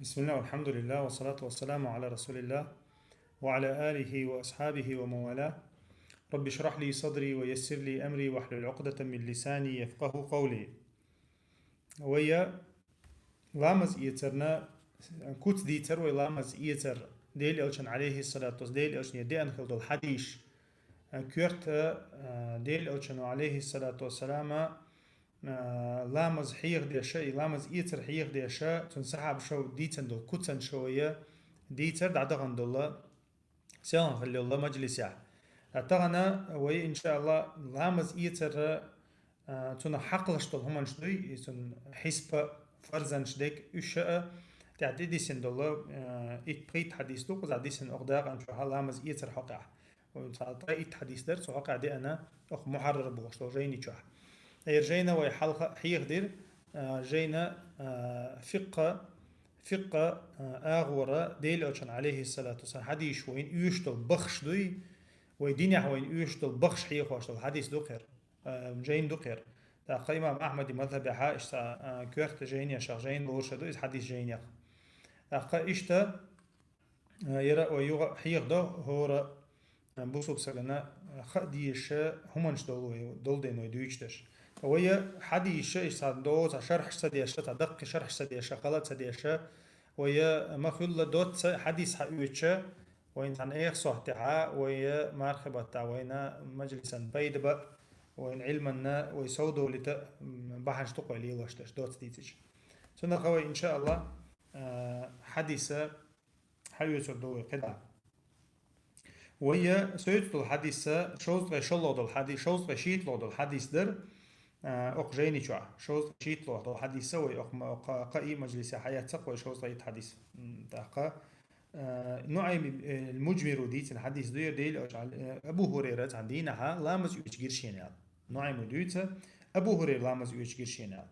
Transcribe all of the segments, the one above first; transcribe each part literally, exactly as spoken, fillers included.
بسم الله والحمد لله والصلاة والسلام على رسول الله وعلى آله وأصحابه ومن والاه. رب اشرح لي صدري ويسر لي أمري واحلل عقدة من لساني يفقهوا قولي. Вай ламаз эцарна куц дийцар, вай ламаз эцар Дела Элчан, алейхи салату вассалам, Дела Элчане деана хила дола хьадис, коьрта, Дела Элчано, алейхи салату вассалама, ламаз хьехадеш, и ламаз эцар хьехадеш, цун сахьабаша дийцан дола куцаш вай дийцар дӀадахана дола селхан хилла йолу мажлисехь. Ткъа тахана вай, иншаалла, ламаз эцар, а, цунах хьакхалаш долу хӀуманаш дуй, и цунна хьисапа, фарзанаш дерг, уьш а, тӀаьхьа тӀедисина долу, а, итт-пхийтта хьадис ду, кхузахь дисина окху дакъан чохь ламаз эцар хьокъехь. Вайн цхьа ткъе итт хьадис дара, цу хьокъехь деана окху Мухьаррар бохуш долу жайни чохь. Эр жайна вай хьалха хьехадира, а, жайна, а, фикъхъа, фикъхъа, а, агӀора Дела Элчан, алейхи салату вассалам, хьадисаш вайна оьшуш долу бахаш дуй, вай динехь вайна оьшуш долу бахаш хьехош долу хьадис ду кхера, а, жайна ду кхера. ТӀаккха имам Ахьмади мазхьабехьа иштта, а, коьрта жайнешах жайна лоруш ду иза хьадис жайнех. ТӀаккха иштта, а, яра вай юха хьехадо хӀора, а, бусулба сагана, а, хаа дезаш хӀуманаш долу вай, долу ден вай дуьйцуш дерш. Вай хьадисаш иштта цхьа доцу шархьаш ца деш, цхьа даккхий шархьаш ца деш, хала ца деш, вай ма-хуьллу доцца хьадис хьаоьцуш, вайна цхьана эха сохьтехьа, вай мархи баттахь вайна мажлисан пайда бан, вайна Ӏилманна вай совдовлита, м, бахьанаш ду-кх вай лелош дерш доцца дийцича. Цунах вай, иншаалла, а, хьадиса хьаоьцур ду вай кхидӀа. Вай соьца долу хьадиса шовзткъе шолгӀа долу хьади-, шовзткъе шийтталгӀа долу хьадис дара, а, окху жайни чохь. Шовзткъе шийтталгӀа долу хьадиса вай окху ма-, окху кхаа мажлисе хьаэцна-кх вай шовзткъе итт хьадис. М, тӀаккха, а, НуӀайм ибн, э, Муджмиру дийцина хьадис ду, яра Дела Элча, э, Абу ХӀурайра цхьана дийнахьа ламаз оьцуш гира шена аьлла. НуӀайма дуьйцу, Абу ХӀурайра ламаз оьцуш гира шена аьлла.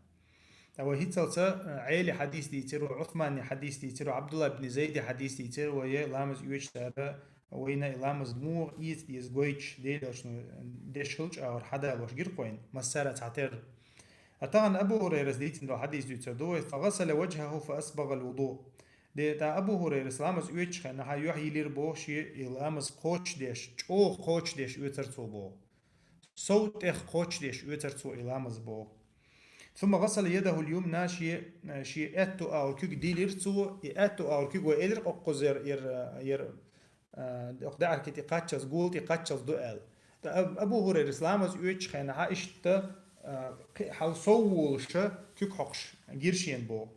Ткъа вай хӀинццалца, э, Ӏели хьадис дийцира, Ӏусмани хьадис дийцира, Ӏабдулла ибн Зайди хьадис дийцира, вай ламаз оьцуш цара, вайна и ламаз муха эца деза гойтуш, Дела Элчано деш хилча а, хӀара хьадалош гира-кх вайна, массара а цхьатерра. Ткъа тахана Абу ХӀурайрас дийцина долу хьадис дуьйцур ду вай: «فغسل وجهه فأسبغ الوضوء». Де, тӀаккха Абу ХӀурайрас ламаз оьцучу хенахь юьхь йилира боху шен, и ламаз кхочушдеш, чӀогӀа кхочушдеш оьцура цо боху. Сов тӀех кхочушдеш оьцура цо и ламаз боху. «ثم غسل يده اليمنى», шен, шен аьтту агӀор куьг дийлира цо, и аьтту агӀор куьг вай элира кхузара, яра, яра, а, окху даьӀахкин тӀе кхаччалц, гула тӀе кхаччалц ду аьлла. ТӀаккха Аб-, Абу ХӀурайрас ламаз оьцучу хенахьа иштта, а, кхин а хьала сов волуш, куьг хьокхуш гира шена боху.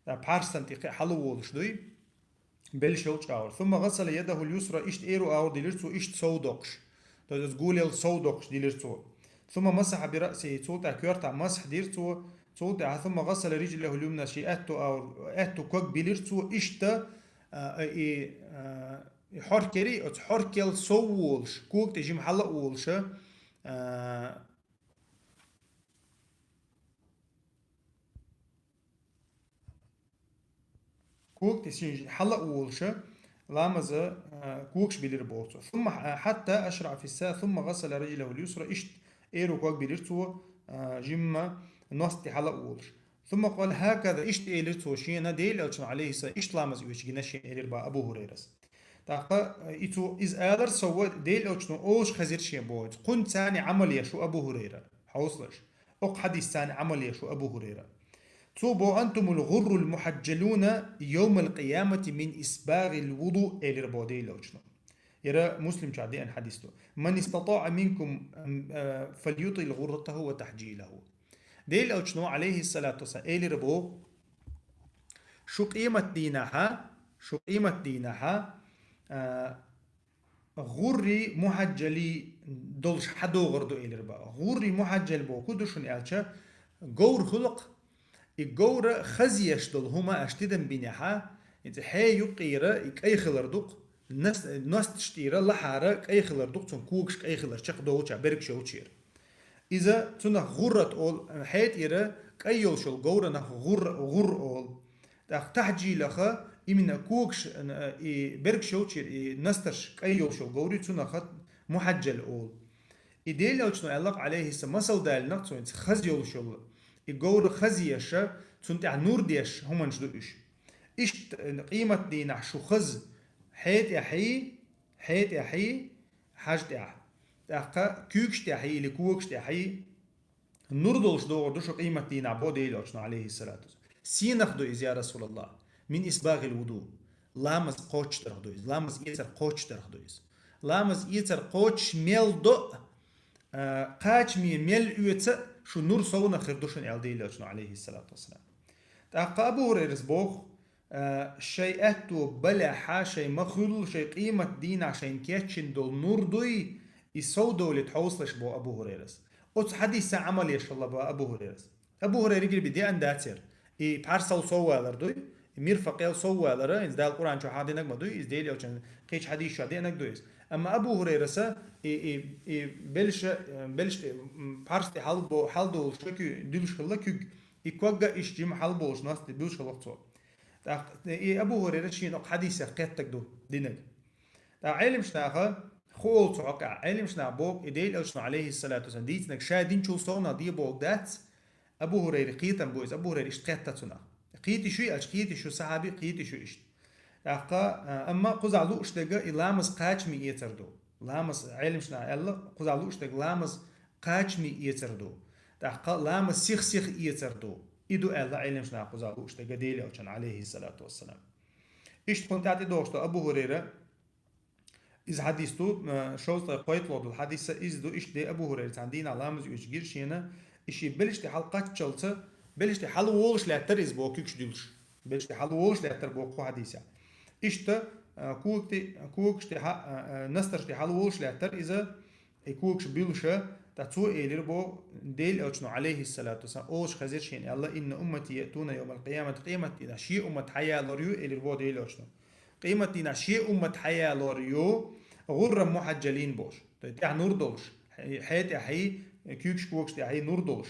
ТӀаккха пхьарсан тӀе кхин а хьала волуш дуй. Беллаш йолчу агӀор. «ثم غسل يده اليسرى», иштта эру агӀор дилира цо, иштта сов доккхуш. То есть гулел сов доккхуш дилира цо. «ثم مسح برأسه», цул тӀаьхьа коьртахь масхь дира цо, цул тӀаьхьа «ثم غسل رجله اليمنى», шен аьтту агӀор, аьтту ког билира цо, иштта, а, и, а, и хьоркери, оцу хьоркел сов волуш, кога тӀе жима хьала а волуш, а, Кога тӀе шен хьала а волуша, ламаза, а, когаш билира боху цо. ثم حتى أشرع في الساعي ثم غسل رجله اليسرى, иштта эру ког билира цо, а, жимма ност тӀе хьала а волуш. ثم قال هكذا, иштта элира цо шена, Дела Элчано, алейхиссалам, иштта ламаз оьцуш гина шена, элира боху Абу ХӀурайрас. ТӀаккха, а, и цо иза алар сов, Дела Элчано олуш хезира шена боху. Кхунца царна Ӏамал еш ву Абу ХӀурайра. Хьовсалаш. Окху хьадисца царна Ӏамал еш ву Абу ХӀурайра. Цо боху: «أنتم الغر المحجلون يوم القيامة من إسباغ الوضوء», элира боху Дела Элчано. Яра Муслим чохь деана хьадис ду. «من استطاع منكم، а, فليطل غرته وتحجيله». Дела Элчано, алейхиссалату вассалам, элира боху: «Шу къемат дийнахьа, шу къемат дийнахьа, а, гӀурри мухьаджали долуш хьадогӀур ду», элира боху. ГӀурри мухьаджал боху хӀун ду шуна аьлча, говр хуьлу-кх, и говра хазъеш долу хӀума аша тидам бинехьа, иза хье юккъера и кӀай хилар ду-кх, нас-, носташ тӀера лахьара кӀай хилар ду-кх, цунна когаш кӀай хилар чекхдолуча, бергаш йолчера. Иза цунах гӀуррат олу, хье тӀера кӀай йолуш йолу говранах гӀур-, гӀур олу. ТӀаккха тахьджилаха, именно когаш, э, и бергаш йолчера, и настарш кӀай йолуш йолу говри, цунаха мухьаджал олу. И Дела Элчано аьлла-кх, алейхиссалам, масал далина-кх цуьнца, хаза йолуш йолу. И говра хазъеша, цунна тӀехь нур деш хӀуманаш ду уьш. Иштта къематдийнахь шу хаза хье тӀехьий, хье тӀехьий, хьажа тӀехь, тӀаккха куьйгаш тӀехьий или когаш тӀехьий, нур долуш догӀур ду шу къематдийнахь, бо Делан Элчано, алейхиссалату вассалам. Сенах ду иза, я Расулаллах? Мин исбагъил вуду. Ламаз кхочушдарх ду иза. Ламаз эцар кхочушдарх ду иза. Ламаз эцар кхочуш мел до а, кхачаме мел оьцу а шу нур совнах хир ду шуна, аьлла Делан Элчано, алейхиссалату вассалам. ТӀаккха Абу Хурайрас боху, а, шайн аьтто балехьа, шайн ма хуьллу, шайн къематдийнахь шайна кечйина долу нур дуй, и сов довлийта хьовсалаш, боху Абу Хурайрас. Оцу хьадисца Ӏамал еш хилла боху Абу Хурайрас. Абу Хурайра гирби деана дацара. И пхьарсал сов валар дуй, и мирфакъел сов валара, иза Дала Къуръан чу хьахдинарг ма дуй, иза Делан Элчан кхечу хьадисаш чу деанарг дуй иза. Амма Абу Хурайраса и, и, и белша, белш тӀе, м, пхьарс тӀе хьалбо-, хьалдолуш шу куь-, дуьлуш хилла куьг, и когга иш жима хьалболуш нос тӀе буьлуш хилла цо. ТӀаккха и Абу Хурайра шена окху хьадисех кхеттаг ду динарг. ТӀаккха Ӏеламнаха хуула цу хьокъехь, Ӏеламнаха боху, и Делан Элчано, алейхиссалату вассалам, дийцинарг ша динчул совнах де боху дац, Абу Хурайра кхетам бу иза, Абу Хурайра иштта кхетта цунах. Кхеташ ю аьлча, кхеташ ю, сахьаби кхеташ ю иштта. ТӀаккха, а, амма кхузахь лууш дерг и ламаз кхачаме эцар ду. Ламаз, Ӏеламнаха аьлла, кхузахь лууш дерг ламаз кхачаме эцар ду. ТӀаккха ламаз сих-сиха эцар ду. И ду аьлла Ӏеламнаха кхузахь лууш дерг Делан Элчано, алейхиссалату вассалам. Иштта кхунна тӀаьхьа тӀедогӀуш ду Абу Хурайра, иза хьадис ду, э, шовзткъе кхойтталгӀа долу хьадис а иза ду, иштта де Абу Хурайра цхьана дийнахь ламаз оьцуш гира шена, и шен белш тӀе хьалакхаччалца, белш тӀе хьалаволуш лаьттара иза боху куьгаш дуьллуш. Белш тӀе хьалаволуш лаьттара боху кху хьадисехь. Иштта, э, кога тӀе, когаш тӀе хьа-, э, э, настарш тӀе хьалаволуш лаьттара иза, и когаш буьллуша, ткъа цо элира боху, Делан Элчано, алейхиссалату вассалам, олуш хезира шена аьлла: «Инна уммати яътуна йовмал къиямати», къематдийнахь шен уммат хьаялор ю, элира боху Делан Элчано. Къематдийнахь шен уммат хьаялор ю, гӀурран мухьаджалин болуш. То есть тӀехь нур долуш, хье-, хье тӀехьий, куьйгаш когаш тӀехьий нур долуш.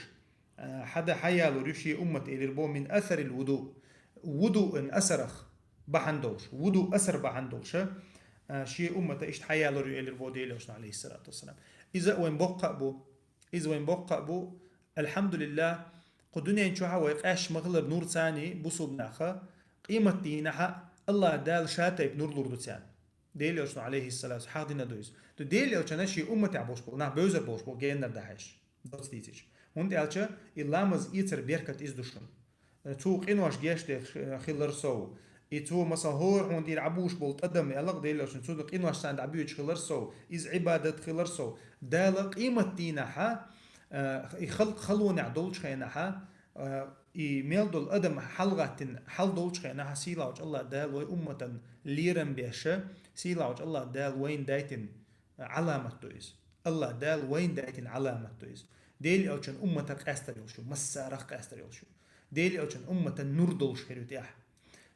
А, хьада хьаялор ю шен уммат, элира боху, мин асарил вуду. Вудуъан асарах бахьана долуш. Вуду асар бахьана долуша, а, шен уммата иштта хьаялор ю, элира боху Делан Элчано, алейхиссалату вассалам. Иза а вайн боккха а бу. Иза вайн боккха а бу. Алхьамдулиллах, кху дуьнен чохь а вай къаьсташ ма хилар нур царний, бусулба наха, къематдийнахь а Аллах Дала ша тайпа нур лур ду царна. Делан Элчано, алейхиссалату, хьахдина ду иза. Ду Делан Элчано шен умматехь болуш болу нах бевзар болуш болу геннара дахьеш, доцца дийцича. ХӀунда аьлча и ламаз эцар беркат иза ду шуна. Цо къинош гечдеш хилар сов. И цо, масала, хӀора хьуна тӀера Ӏабуш болу тӀадам, аьлла-кх Делан Элчано, цунна къинош царна дӀабоьдуш хилар сов. Иза Ӏибадат хилар сов. Дала къематдийнахь а, э, и халкъ халонехь долчу хенахь а, э, и мел долу адам хьалагӀаттина хьал долчу хенахь а, сийлахьчу Аллах Дала вай умматан лерам беша, сийлахьчу Аллах Дала вайна дайтина Ӏаламат ду иза. Аллах Дала вайна дайтина Ӏаламат ду иза. Делан Элчан уммата къаьстар йолуш ю, массарах къаьстар йолуш ю. Делан Элчан уммата нур долуш хир ю тӀехь.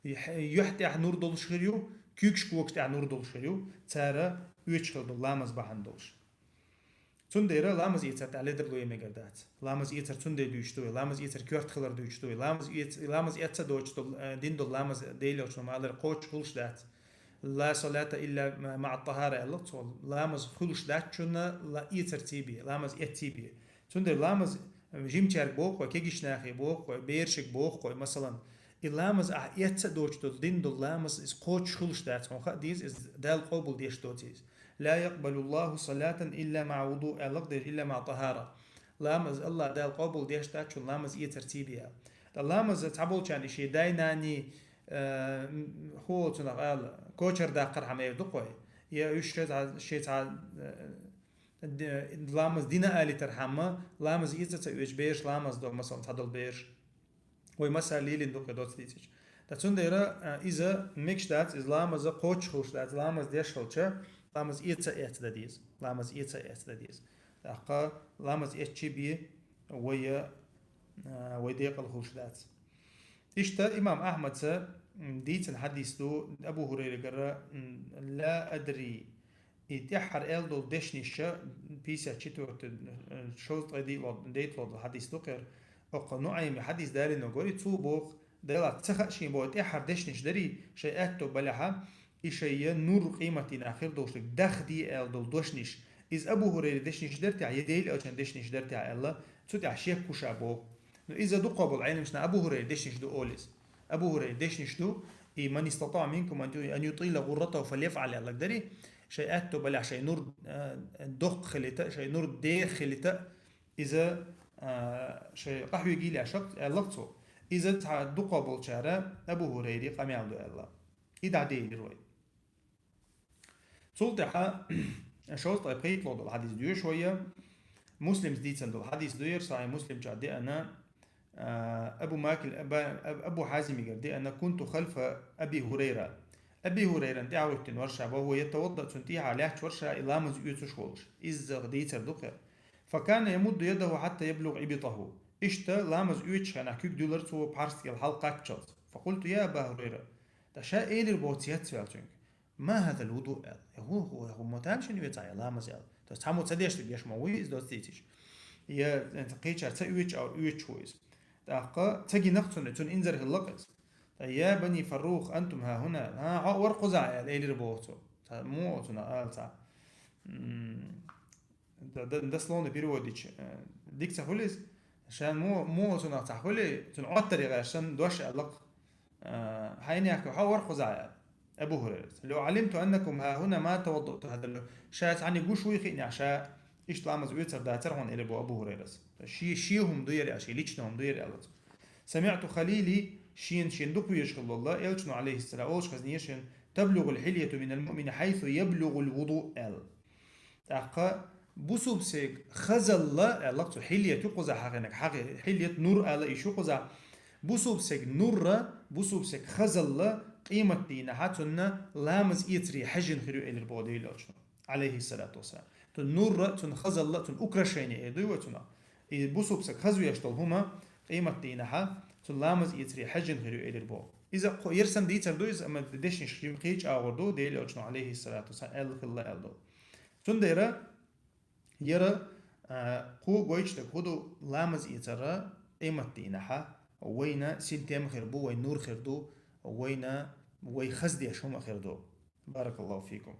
Юьхь-, юьхь тӀехь нур долуш хир ю, куьйгаш когаш тӀехь нур долуш хир ю, цара оьцуш хила долу ламаз бахьана долуш. Цундела ламаз эцар тӀехь ледарло е мегар дац. Ламаз эцар цундела дуьйцуш ду вай, ламаз эцар коьрта хилар дуьйцуш ду вай, ламаз эц-, ламаз эцца доцуш долу, э, дин долу ламаз Делан Элчано ма аллара кхочуш хуьлуш дац. «Ла салата илла ма-, маӀа тахара», аьлла цо. Ламаз хуьлуш дац шуна ла-, эцарций бен, ламаз эцций бен. Цундела ламаз, э, жимчаьрга боху вай, кегийчу нахе боху вай, берашка боху вай, масалан, и ламаз ахь эцца а доцуш долу дин долу ламаз, иза кхочуш хуьлуш дац, хьуна хаа деза, иза Дала къобал деш доций иза. «Ла якъбалуллаху салатан илла маӀа вуду», аьлла-кх дерш, «илла маӀа тахара». Ламаз Аллах Дала къобал деш дац шуна ламаз эцарций бен. Ткъа ламаз цхьаболчарна и шен дай-наний, э, м, хӀун олу цунах ала, кочар даккхархьама эр ду-кх вай. Я уьш шен цхьа, шен цхьа, э, д-, ламаз дина алийтархьама, ламаз эца ца оьцу бераш ламаз до, масалан, цхьадолу бераш. Вай масал лелийна ду-кх и доцца дийцича. Ткъа цундела, а, иза мегаш дац, иза ламаза кхочуш хуьлуш дац, ламаз деш хилча, ламаз эца а эцна деза. Ламаз эца а эцна деза. ТӀаккха ламаз эцчий бен вай, а, вай декъала хуьлуш дац. Иштта имам Ахьмадса, м, дийцина хьадис ду Абу Хурайрагара, м, «Ла адри». И тӀаьххьара аьлла долу дешнаш, пятьдесят четвёртый, э, шовзткъе диъ-, дейтталгӀа долу хьадис ду кхера. Оккха НуӀайми хьадис далийна гори, цо боху, Дала ца хаьа шен боху, тӀаьххьара дешнаш дарий, шайн аьтто балехьа, и шайн нур къематдийнахь хир долуш дерг дахде аьлла долу дешнаш. Иза Абу Хурайра дешнаш дара техьа, я Делан Элчан дешнаш дара техьа аьлла, цу тӀехь шек хӀума боху. Ну, иза дукхахболу Ӏеламнаха Абу Хурайра дешнаш ду олу иза. Абу Хурайра дешнаш ду, И «من استطاع منكم أن يطيل غرته فليفعل» аьлларг дарий, шоай аьттув балехь, шоай нур, а, доккха хилийта, шоай нур деха хилийта, иза, а, шоай къахьоьгийла аьлларг цо. Иза цхьа дукхагӀболчара Абу Хурайрий къамаьл ду аьлла. И дӀаделира вай. Цул тӀехьа шовзткъе пхийтталагӀа дола хьадис доьшу вай. Муслима дийца дола хьадис ду ер, Сахьихь Муслим чу деана, а, Абу Макил, Аба-, Аб-, Абу Хьазимигара деана: «كنت خلف أبي هريرة». Аби Хурайрана тӀехьагӀоьттина вар ша, وهو يتوضأ, цунна тӀехьа лаьтташ вар ша, и ламаз оьцуш волуш. Изза дийцар ду кхы. «فكان يمد يده حتى يبلغ إبطه». Иштта ламаз оьцучу хенахь куьг дуьллура цо пхьарстигал хьалакхаччалц. «فقلت: يا أبا هريرة». ТӀаккха ша элира боху цецваьлла цуьнга: «ما هذا الوضوء؟» аьлла. «ХӀун, хӀун, хӀун ма там шуна оьцу хьан ламаз?» аьлла. То есть цхьаммо ца деш дерг еш ма вуй иза, доцца дийцича. Я, э, кхечара ца оьцуш, а, оьцуш ву иза. ТӀаккха ца гина-кх цунна, цунна инзархилла-кх иза. ТӀаккха: «يا بني فروخ، أنتم هاهنا». «ХӀан, хьо а вара кхузахь», аьлла, элира боху цо. Цхьа, муха оцу нах ала цхьа. М, д-, д-, дословно переводича, э, дика ца хуьлу иза. Шен муха, муха оцу нах цхьа хуьлу, цунна Ӏоттаре гӀерташ санна дош аьлла-кх. Э, хьайна яхка, хьо а вара кхузахь аьлла. Абу Хурайрас: «لو علمت أنكم هاهنا ما توضأت هذا الوضوء». Ша цхьанне гуш вуй хиънехь, ша иштта ламаз оьцур дацара хьуна, элира боху Абу Хурайрас. Шен, шен хӀума ду яра, шен личный хӀума ду яра аьлла цо. «سمعت خليلي», шена, шена дукха везаш хилла волу элчано, алейхиссалам, олуш хезнера шена: «تبلغ الحلية من المؤمن حيث يبلغ الوضوء», аьлла. ТӀаккха бусулба стеган хазалла, аьлла-кх цо, хьильят ю кхузахь хьахийнарг, хьахи-, хьильят нур аьлла, и шу кхузахь. Бусулба стеган нурра, бусулба стеган хазалла къематдийнахьа цунна ламаз эцаре хьаьжжина хир ю, элира боху Делан элчано, алейхиссалату вассалам. Цу нурра, цунна хазалла, цунна украшение эр дуй вай цунах. И бусулба стаг хаза веш долу хӀума къематдийнахьа цунна ламаз эцаре хьаьжжина хир ю, элира боху. Иза кхо-, ер санна дийцар ду иза, амма дешнаш жима кхечу агӀор ду, Делан элчано, алейхиссалату вассалам, аьлла хилла аьлла долу. Цундела яра, а, кхо гойтуш дерг хӀун ду, ламаз эцар къематдийнахьа вайна синтем хир бу, вайн нур хир ду, вайна вай хаза деш хӀума хир ду. Баракаллаху фикум.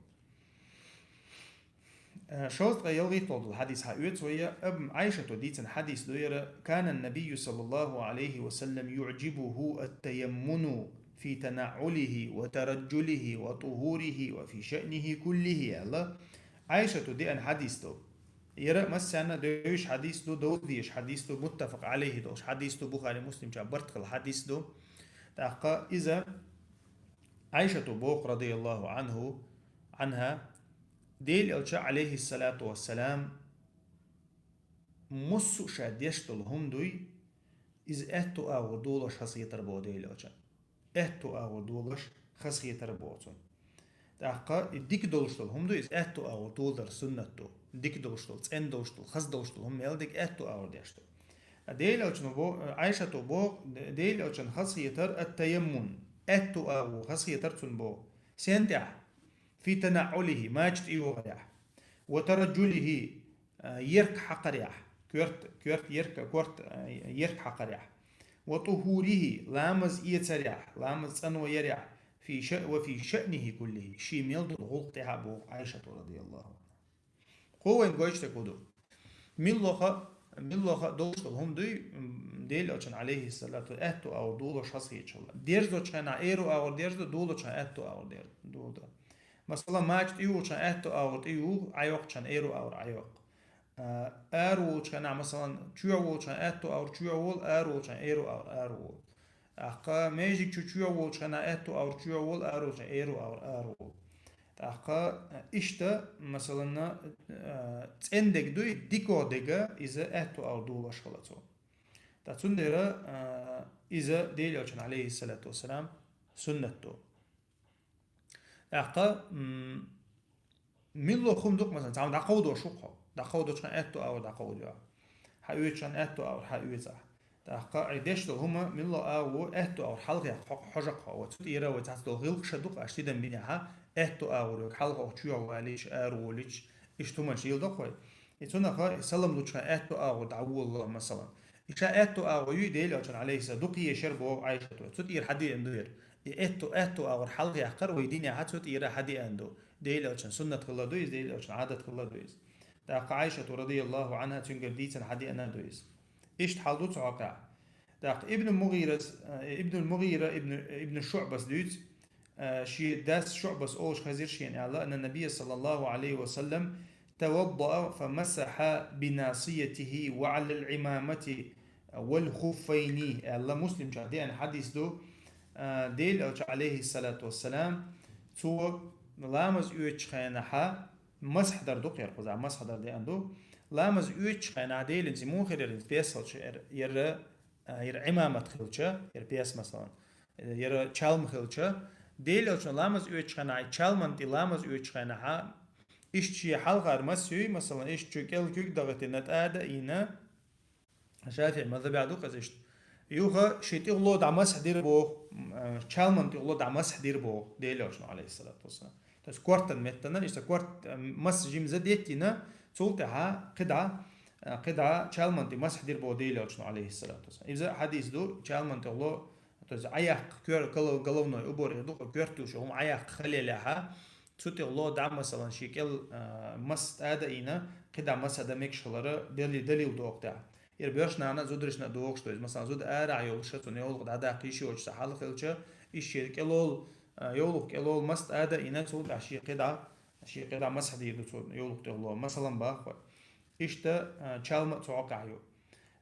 Э, шовзткъе ялхитталгӀа долу хьадис хьаоьцу вай, Абу Ӏайшата дийцина хьадис ду яра: «كان النبي صلى الله عليه وسلم يعجبه التيمن في تنعله وترجله وطهوره وفي شأنه كله», аьлла. Ӏайшата деана хьадис ду. Яра массарна девзаш хьадис ду, довза дезаш хьадис ду, муттафакъ Ӏалайхи долуш хьадис ду, Бухари, Муслим чохь барт хилла хьадис ду. ТӀаккха иза Ӏайшата боху, радияллаху Ӏанху, Ӏанха, Делан элча, алейхиссалату вассалам, массо а ша деш долу хӀума дуй, иза аьтту агӀор долош хазахетара боху Делан элчан. Аьтту агӀор долош хазахетара боху цунна. ТӀаккха и дика долуш долу хӀума ду, иза аьтту агӀор доладар суннат ду. Дика долуш долу, цӀена долуш долу, хаза долуш долу хӀума мел дика аьтту агӀор деш ду. Делан элчано бо-, Ӏайшата боху, Делан элчан хазахетар ат-таяммун, аьтту агӀор хазахетар цунна боху. Сен тӀехь? Фи танаӀулихи, мача тӀейогӀарехь. Ва тараджулихи, а, ерка хьакхарехь. Коьрт, коьрт ерка, корта, а, ерка хьакхарехь. Ва тухурихи, ламаз эцарехь, ламаз цӀано ярехь. Фи ша-, ва фи шаънихи куллихи. Шен мел долу гӀуллакх тӀехь а боху Ӏайшата, радияллаху Ӏанха. Кхо вайн гойтуш дерг хӀун ду? Миллоха, миллоха долуш долу хӀума дуй, м, Делан элчан, алейхиссалату, аьтту агӀор долош хазахеташ хилла. Дерзочу хенахь эру агӀор дерзадо, долочу хенахь аьтту агӀор дер-, доладо. Масала, мача тӀейогӀучу хенахь аьтту агӀор тӀейогӀу, Ӏайоккхучу хенахь эру агӀор Ӏайоккху. А, араволучу хенахь, масалан, чоьхьа волчу хенахь аьтту агӀор чоьхьа волу, араволчу хенахь эру агӀор араволу. ТӀаккха межиг чу чоьхьа волчу хенахь аьтту агӀор чоьхьа волу, араволчу хенахь эру агӀор араволу. ТӀаккха, а, иштта, масалан, а, цӀена дерг дуй, дикогӀа дерг, иза аьтту агӀор долош хилла цо. Ткъа цундела, а, иза Делан элчан, алейхиссалату вассалам, суннат ду. ТӀаккха, м, милло хӀума ду-кх, масалан, цхьамма дӀакховдош ву-кх хьо. ДӀакховдочу хенахь аьтту агӀор дӀакховдо. Хьан оьцучу хенахь аьтту агӀор хьан оьцахь. ТӀаккха и деш долу хӀума, милло агӀо аьтту агӀор хьалха яккха хьо-, хьожа-кх хьо. Вай цу тӀера вай цхьацца долу гӀиллакх ша ду-кх аша тидам бинехь, аьтту агӀор вай хьалха чоьхьа валийча, араволийча, иштта хӀуманаш леладо-кх вай. И цунах и салам лучу хенахь аьтту агӀор дӀаволало, масалан. И ша аьтту агӀо юй Делан элчан, алейхиссалам, дукха еш яра боху Ӏайшата. Цу тӀера хьадеана ду яра. И аьтту, аьтту агӀор хьалха яккхар вай динехь цу тӀера хьадеана ду. Делан элчан суннат хилла ду иза, Делан элчан Ӏадат хилла ду иза. ТӀаккха Ӏайшата, радияллаху Ӏанха, цуьнгара дийцина хьадеана ду иза. Иштта хьал ду цу хьокъехь. ТӀаккха Ибн МугӀирас, э, Ибн МугӀира, Ибн, Ибн ШуӀбас дуьйцу, э, шен дас ШуӀбас олуш хезира шена аьлла, анна Набия саллаллаху Ӏалайхи ва саллам таваддаъа фа масаха бинасиятихи ва Ӏалал Ӏимамати вал хуффайни аьлла, Муслимчохь деана хьадис ду, э, Делан Элча, Ӏалайхи салату вассалам, цо ламаз оьцучу хенахьа масхь дар ду кхера кхузахь, масхь дар деана ду. Ламаз оьцучу хенахь делинца муха хир яра, песалча яра, яра, а, яра Ӏимамат хилча, яра пес, масалан, яра чалма хилча, Делан Элчано ламаз оьцучу хенахь, чалман тӀе ламаз оьцучу хенахьа, иштта шен хьалхара масхьуй, масалан, иштта чу кӀел куьг дахийтина, тӀада а йина, ШафиӀи мазхабехь ду кхеза иштта. Юха шен тӀехула дӀа масхь дира боху, м, а, чалман тӀехула дӀа масхь дира боху Делан Элчано, Ӏалайхи салату вассалам. То есть кортан меттана, иштта корт, а, масса жимза деттина, цул тӀаьхьа кхидӀа, а, кхидӀа чалман тӀе масхь дира боху Делан Элчано, Ӏалайхи салату вассалам. Иза хьадис ду, чалман тӀехула, то есть Ӏаяккха кор-, гол-, головной убор эр ду, коьртачу хӀума Ӏаяккха хилелехьа, цу тӀехула дӀа, масалан, шен кӀел, а, масса тӀада а йина, кхидӀа масхь дан мегаш хилара дали-, далил доху тӀехь. Ира боьрша нана а, зударшна а дохуш ду иза. Масалан, зуда арахь йолуш, цунна йовлакх дӀадаккха йиш йоцуш сан хьал хилча, иштта шен кӀелол, а, йовлакх кӀелол масса тӀада а йина, цул тӀаьхьа шен кхидӀа, шен кхидӀа масхь дийр ду цо йовлакх тӀехула. Масалан, боху вай. Иштта, а, чалма а цу хьокъехь ю.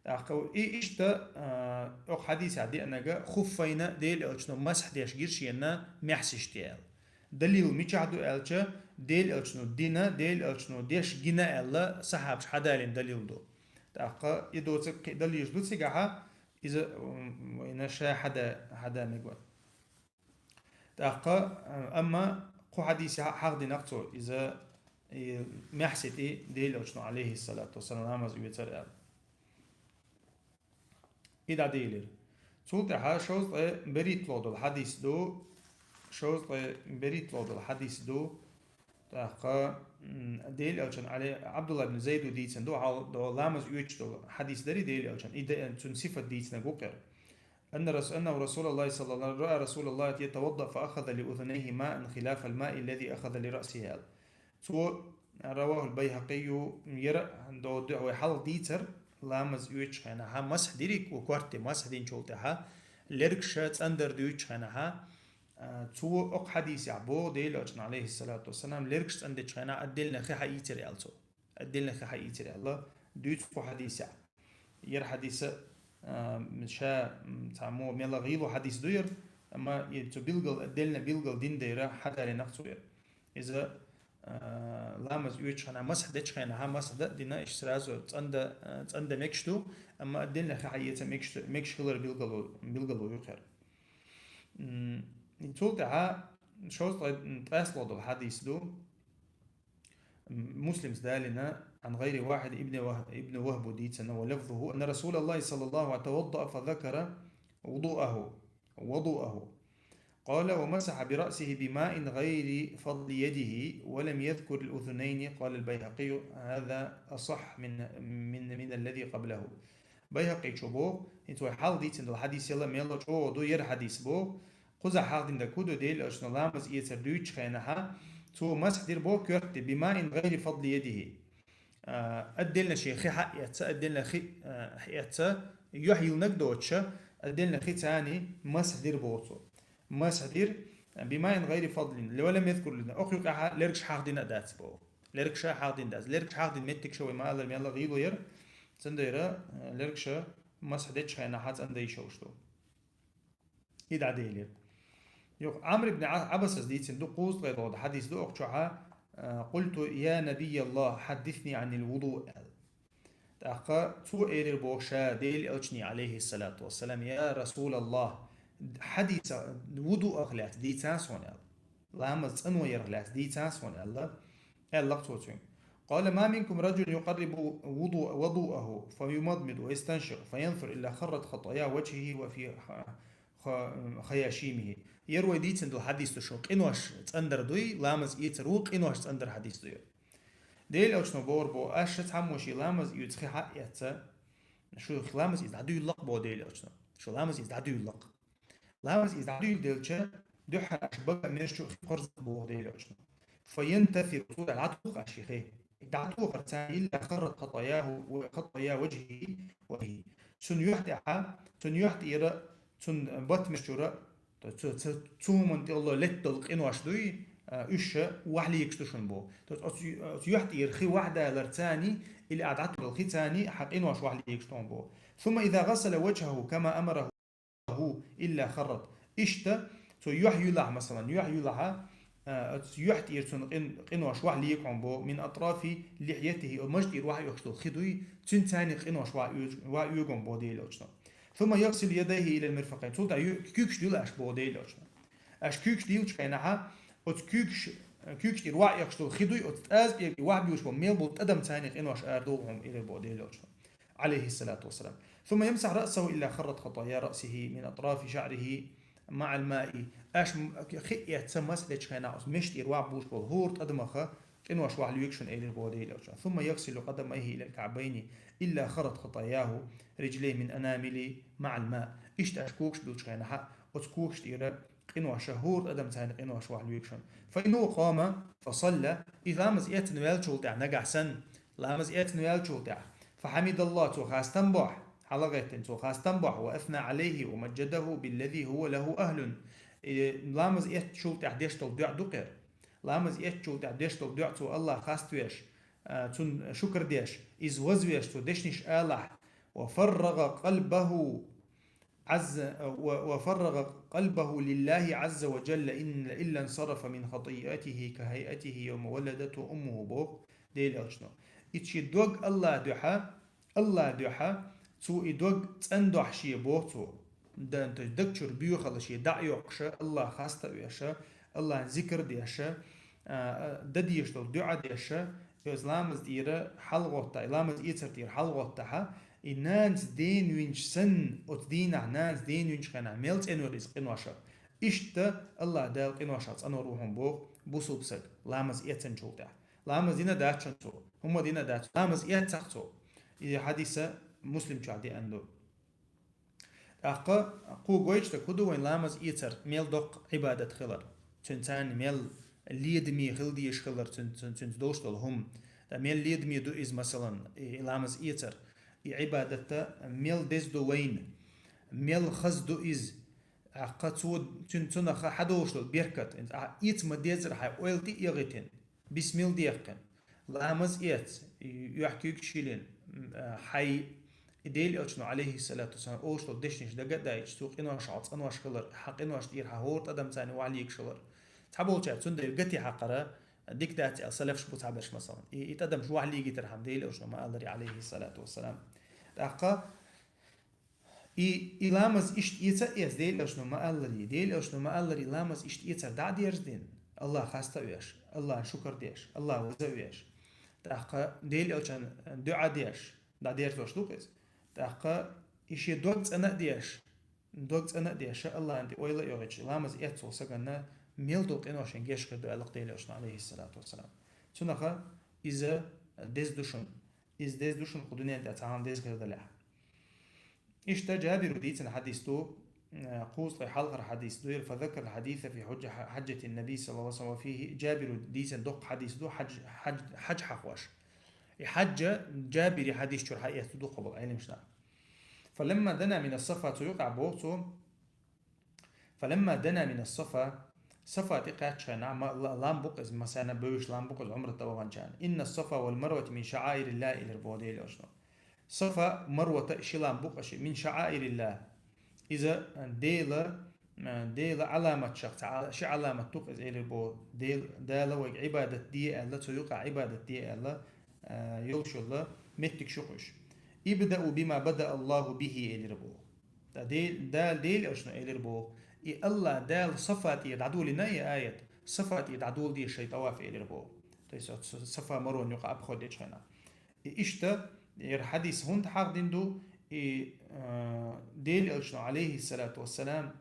ТӀаккха и иштта, а, окху хьадисехь деанарг, хуффайна Делан Элчано масхь деш гира шена маьхьсашна аьлла. Далил мичахь ду аьлча, Делан Элчано дина, Делан Элчано деш гина аьлла, сахьабаш хьадалийна далил ду. ТӀаккха и доцург кхин далилаш ду цигахьа, иза, м, вайна ша хьада-, хьада мега вай. ТӀаккха, а, амма кху хьадисехь хьахдинарг цо, иза, и, маьхьсий тӀе Делан Элчано, Ӏалайхи салату вассалам, ламаз оьцура аьлла. И дӀаделира. Цул тӀаьхьа шовзткъе берхӀитталгӀа долу хьадис ду, шовзткъе берхӀитталгӀа долу хьадис ду, тӀаккха, м, Делан Элчан Ӏали, Ӏабдулла ибн Зайду дийцина ду, хьал-, до ламаз оьцуш долу хьадис дарий Делан Элчан, и де-, цуьнан сифат дийцинарг ву кхера. أن رس-، أنه رسول الله صلى الله، رأى رسول الله يتوضأ فأخذ لأذنيه ماء خلاف الماء الذي أخذ لرأسه аьлла. Цо, رواه البيهقي, яра до-, до-, вай хьалха дийцар, ламаз оьцучу хенахьа масхь дириг, у корте масхь динчул тӀаьхьа, лергаш цӀандар дуьйцучу хенахьа, а, цо окху хьадисехь боху Делан Элчано, Ӏалайхи салату вассалам, лергаш цӀандечу хенахь отдельно хи хьаийцира аьлла цо. Отдельно хи хьаийцира аьлла, дуьйцу кху хьадисехь. Яра хьадиса, а, ша, м, цхьаммо мелла гӀийла хьадис ду яра, амма и цу билгал, отдельно билгал дина дайра хьадалийнарг цо яра. Иза, а, ламаз оьцучу хенахь, масхь дечу хенахь, масхь дан а дина, иштта сразу цӀанда, а, цӀанда мегаш ду, амма отдельно хи хьаэца мегаш, мегаш хилар билгало, билгало ю кхера. М, цул тӀаьхьа шовзткъе ткъаьстлгӀа долу хьадис ду. Муслимс далийна, عن غير واحد ابن وه-، ابن وهب дийцина, ولفظه أن رسول الله صلى الله عليه وسلم توضأ فذكر وضوءه، وضوءه. قال: ومسح برأسه بماء غير فضل يده ولم يذكر الأذنين. قال البيهقي: هذا أصح من، من، من الذي قبله. Байхакъичо боху, хӀинца вай хьалха дийцина долу хьадис яла мелла чӀогӀа ду, яра хьадис боху, кхузахь хьахдина дерг хӀун ду, Делан Элчано ламаз эцар дуьйцучу хенахьа, цо масхь дира боху коьрте, بماء غير فضل يده. А, отдельно шен хи хьаэцна, отдельно хи, а, хьаэцна, юьхь йиллинарг доцуша, отдельно хи царний масхь дира боху цо. Масхь дира, بماء غير فضل, ولم يذكر الأذنين. Окху юкъахьа лергаш хьахдина а дац боху. Лергаш хьахдина дац. Лергаш хьахдина меттигаш вай ма-аллара мелла гӀийла яра. Цундела, а, лергаш масхь дечу хенахьа цӀанда йиш йолуш ду. И дӀаделира. Юха Ӏамр ибн Ӏа-, Ӏабасас дийцина ду, кхузткъе долу хьадис ду, окху чохьа, а, قلت: يا نبي الله، حدثني عن الوضوء, аьлла. ТӀаккха цо элира боху ша Делан Элчане, Ӏалайхи салату вассалам: يا رسول الله, хьадиса, вудуах лаьцна дийцан суна, аьлла. Ламаз цӀанваларх лаьцна дийцан суна, аьлла, аьлла цо цуьнга. قال: ما منكم رجل يقرب وضوء-، وضوءه فيمضمض ويستنشق فينثر إلا خرت خطاياه وجهه وفي خ-، خ-، خياشيمه. Яра вай дийцина долу хьадис ду шу, къинош цӀандар дуй, ламаз эцар ву, къинош цӀандар хьадис ду яра. Делан Элчано бохург бу, аша цхьаммо шен ламаз оьцу хи хьаэцна, шу ламаз эца дӀадуьйлакх боху Делан Элчано. Шу ламаз эца дӀадуьйлакх. Ламаз эца дӀадуьйладелча, дуьххьара аша бага а мерш чу хи кхорза боху Делан Элчано. فينتثر, цо дӀатоха аша и хи. ДӀатохарца, إلا خرت خطاياه و-، خطايا وجهه وفيه. цун юьхь тӀехьа, цун юьхь тӀера, цун батмеш чура, то цу, цу, цу хӀуман тӀехула леттал къинош дуй, а, уьш вахьлийгаш ду шун бо. То оцу, оцу юьхь тӀера хи вахьдалар цани, или а дӀатурал хи цани, хьа къинош вахьлийгаш тон бо. ثم إذا غسل وجهه كما أمره إلا خرت. Иштта, цо юьхь юлахь, масалан, юьхь юлахьа, а, оцу юьхь тӀера цун къин-, къинош вахьлийгаш хьон бо, من أطراف لحيته, о маж тӀера вахь оьхуш дола хи дуй, цун цани къинош вахь уьж-, вахь уьгон бо Дела элчано. ثم يغسل يديه إلى المرفقين. Цул тӀа ю-, куьгаш дилаш бо Дела элчано. Аш куьгаш дилча хенахьа, оцу куьгаш, куьгаш тӀера вахь оьхуш дола хи дуй, оцу тӀаз пӀелги вахь буьш бо, мел бу тӀадам цани къинош ара долгӀум ирир бо Дела элчано. عليه الصلاة والسلام. ثم يمسح رأسه إلا خرت خطايا رأسه من أطراف شعره مع الماء. Аш м-, хи эц ца мас деча хенахьа, оцу меш тӀера вахь буьш бо, хӀора тӀадамаха къинош вахь луьгшун элир бо Дела элчано. ثم يغسل قدميه إلى الكعبين إلا خرت خطاياه رجليه من أنامل مع الماء. Иштта аш когаш билча хенахьа, оцу когаш тӀера къиноша, хӀора тӀадам цани къинош вахь луьгшун. فإنه قام فصلى. И ламаз эцна ваьлчул тӀехьа, нагахь санна, ламаз эцна ваьлчул тӀехьа. فحمد الله, цо хастам бохь, хьалагӀеттина цо хастам бохь, وأثنى عليه ومجده بالذي هو له أهل. И ламаз эцчул тӀехьа деш дола дуьӀа ду кхер. Ламаз эцчул тӀехьа деш дола дуьӀа цо Аллах хаставеш, а, цун шукр деш, из вазвеш цо дешнаш алахь, وفرغ قلبه عز، و-، وفرغ قلبه لله عز وجل إن-، إلا انصرف من خطيئته كهيئته يوم ولدته أمه боху Дела элчано. И ши дог Аллах дуьхьа, Аллах дуьхьа, цо и дог цӀандохь шен боху цо. Дан, то есть даг чуьра боьхалла шен дӀа а йоккхуша, Аллах хаста а веша, Аллахьан зикр деша, а, а, дан дезаш долу дуьӀа деша, иза ламаз тӀера хьалагӀотта, и ламаз эцар тӀера хьалагӀоттахьа, и нанас ден винчу санна, оцу дийнахь нанас ден винчу хенахь мел цӀенвар иза къиношах. Иштта Аллах Дала къиношах цӀанвар ву хьуна боху бусулба саг, ламаз эцначул тӀехь. Ламаз дина дац шуна цо, хӀумма дина дац, ламаз эццахь цо. И хьадиса Муслим чохь деана ду. ТӀаккха кху гойтуш дерг хӀун ду вайн ламаз эцар мел доккха Ӏибадат хилар? Цуьнан царна мел ледаме хила дезаш хилар, цуьн-, цуьн-, цуьнца долуш долу хӀума. ТӀа мел ледаме ду иза, масалан, и, и ламаз эцар, и Ӏибадатта мел деза ду вайна, мел хаза ду иза. ТӀаккха цо, цуьн-, цунах хьадолуш долу беркат, а, эца ма-деззара хьайн ойла тӀе а эгӀийтина. Бисмилла дехкина. Ламаз эц, юьхь куьйгаш йиллина, м, а, хьайн и Дела элчано, алейхиссалату вассалам, олуш долу дешнаш дага а даийтуш, цу къинош хьо цӀанош хилар, хьан къинош тӀера хьан хӀора тӀадам царна вахьлийгаш хилар. Цхьаболчара цундела гати хьакхара, дика дац аьлла, салафаш бу цхьаберш, масалан. И, и тӀадамаш вахьлийгийтархьама Дела элчано ма-аллара, алейхиссалату вассалам. ТӀаккха И, и ламаз иштта эца а эца, Дела элчано ма-аллара, Дела элчано ма-аллара, ламаз иштта эцар дӀа а дерзадина, Аллах хаста а веш, Аллахьан шукар деш, Аллах ваза а веш. ТӀаккха Дела элчан дуьӀа деш, дӀадерзош ду-кх иза. ТӀаккха и шен дог цӀена а деш, дог цӀена а деш, Аллахьан тӀе ойла а йогӀуьйтуш, ламаз эццул саганна мел долу къинош шен геш хир ду аьлла-кх Дела элчано, алейхиссалату вассалам. Цунаха иза деза ду шуна. Иза деза ду шуна кху дуьнен тӀехь цхьа хӀума деза хир далехь. Иштта Джабиру дийцина хьадис ду, э, кхузткъе хьалхара хьадис ду, فذكر الحديث في حج-، حجة النبي صلى الله عليه وسلم وفيه. Джабиру дийцина доккха хьадис ду, хьаж-, хьаж-, хьаж хьахош. И хьаджа Джабири хьадис чуьра хьаэцна ду дукхахболу Ӏеламнаха. فلما دنا من الصفا, цу юкъахь боху цо, فلما دنا من الصفا, Сафа тӀе кхаьчча хенахь, ма-, ла-, лам бу-кх иза, масана бевзаш лам бу-кх иза Ӏумрат дан ваханчарна. إن الصفا والمروة من شعائر الله, элира боху Дела элчано. Сафа, Марвата ши лам бу-кх аша, من شعائر الله. Иза Дела, Дела Ӏаламатшах цхьа Ӏа-, ши Ӏаламат ду-кх иза, элира боху. Дела, Дала вайга Ӏибадат де аьлла, цу юкъахь Ӏибадат де аьлла, а, йолуш йолу меттигаш ю-кх уьш. ابدأوا بما بدأ الله به, элира боху. Ткъа Де-, Дала Дела элчано элира боху, и Аллах Дала Сафа тӀера дӀадолийна и аят, Сафа тӀера дӀадола деза шайн тӀаваф элира боху. То есть оцу Сафа Марван юкъа обход дечу хенахь. И иштта, яра хьадис хӀунда хьахдина ду, и, а, Дела элчано, алейхиссалату вассалам,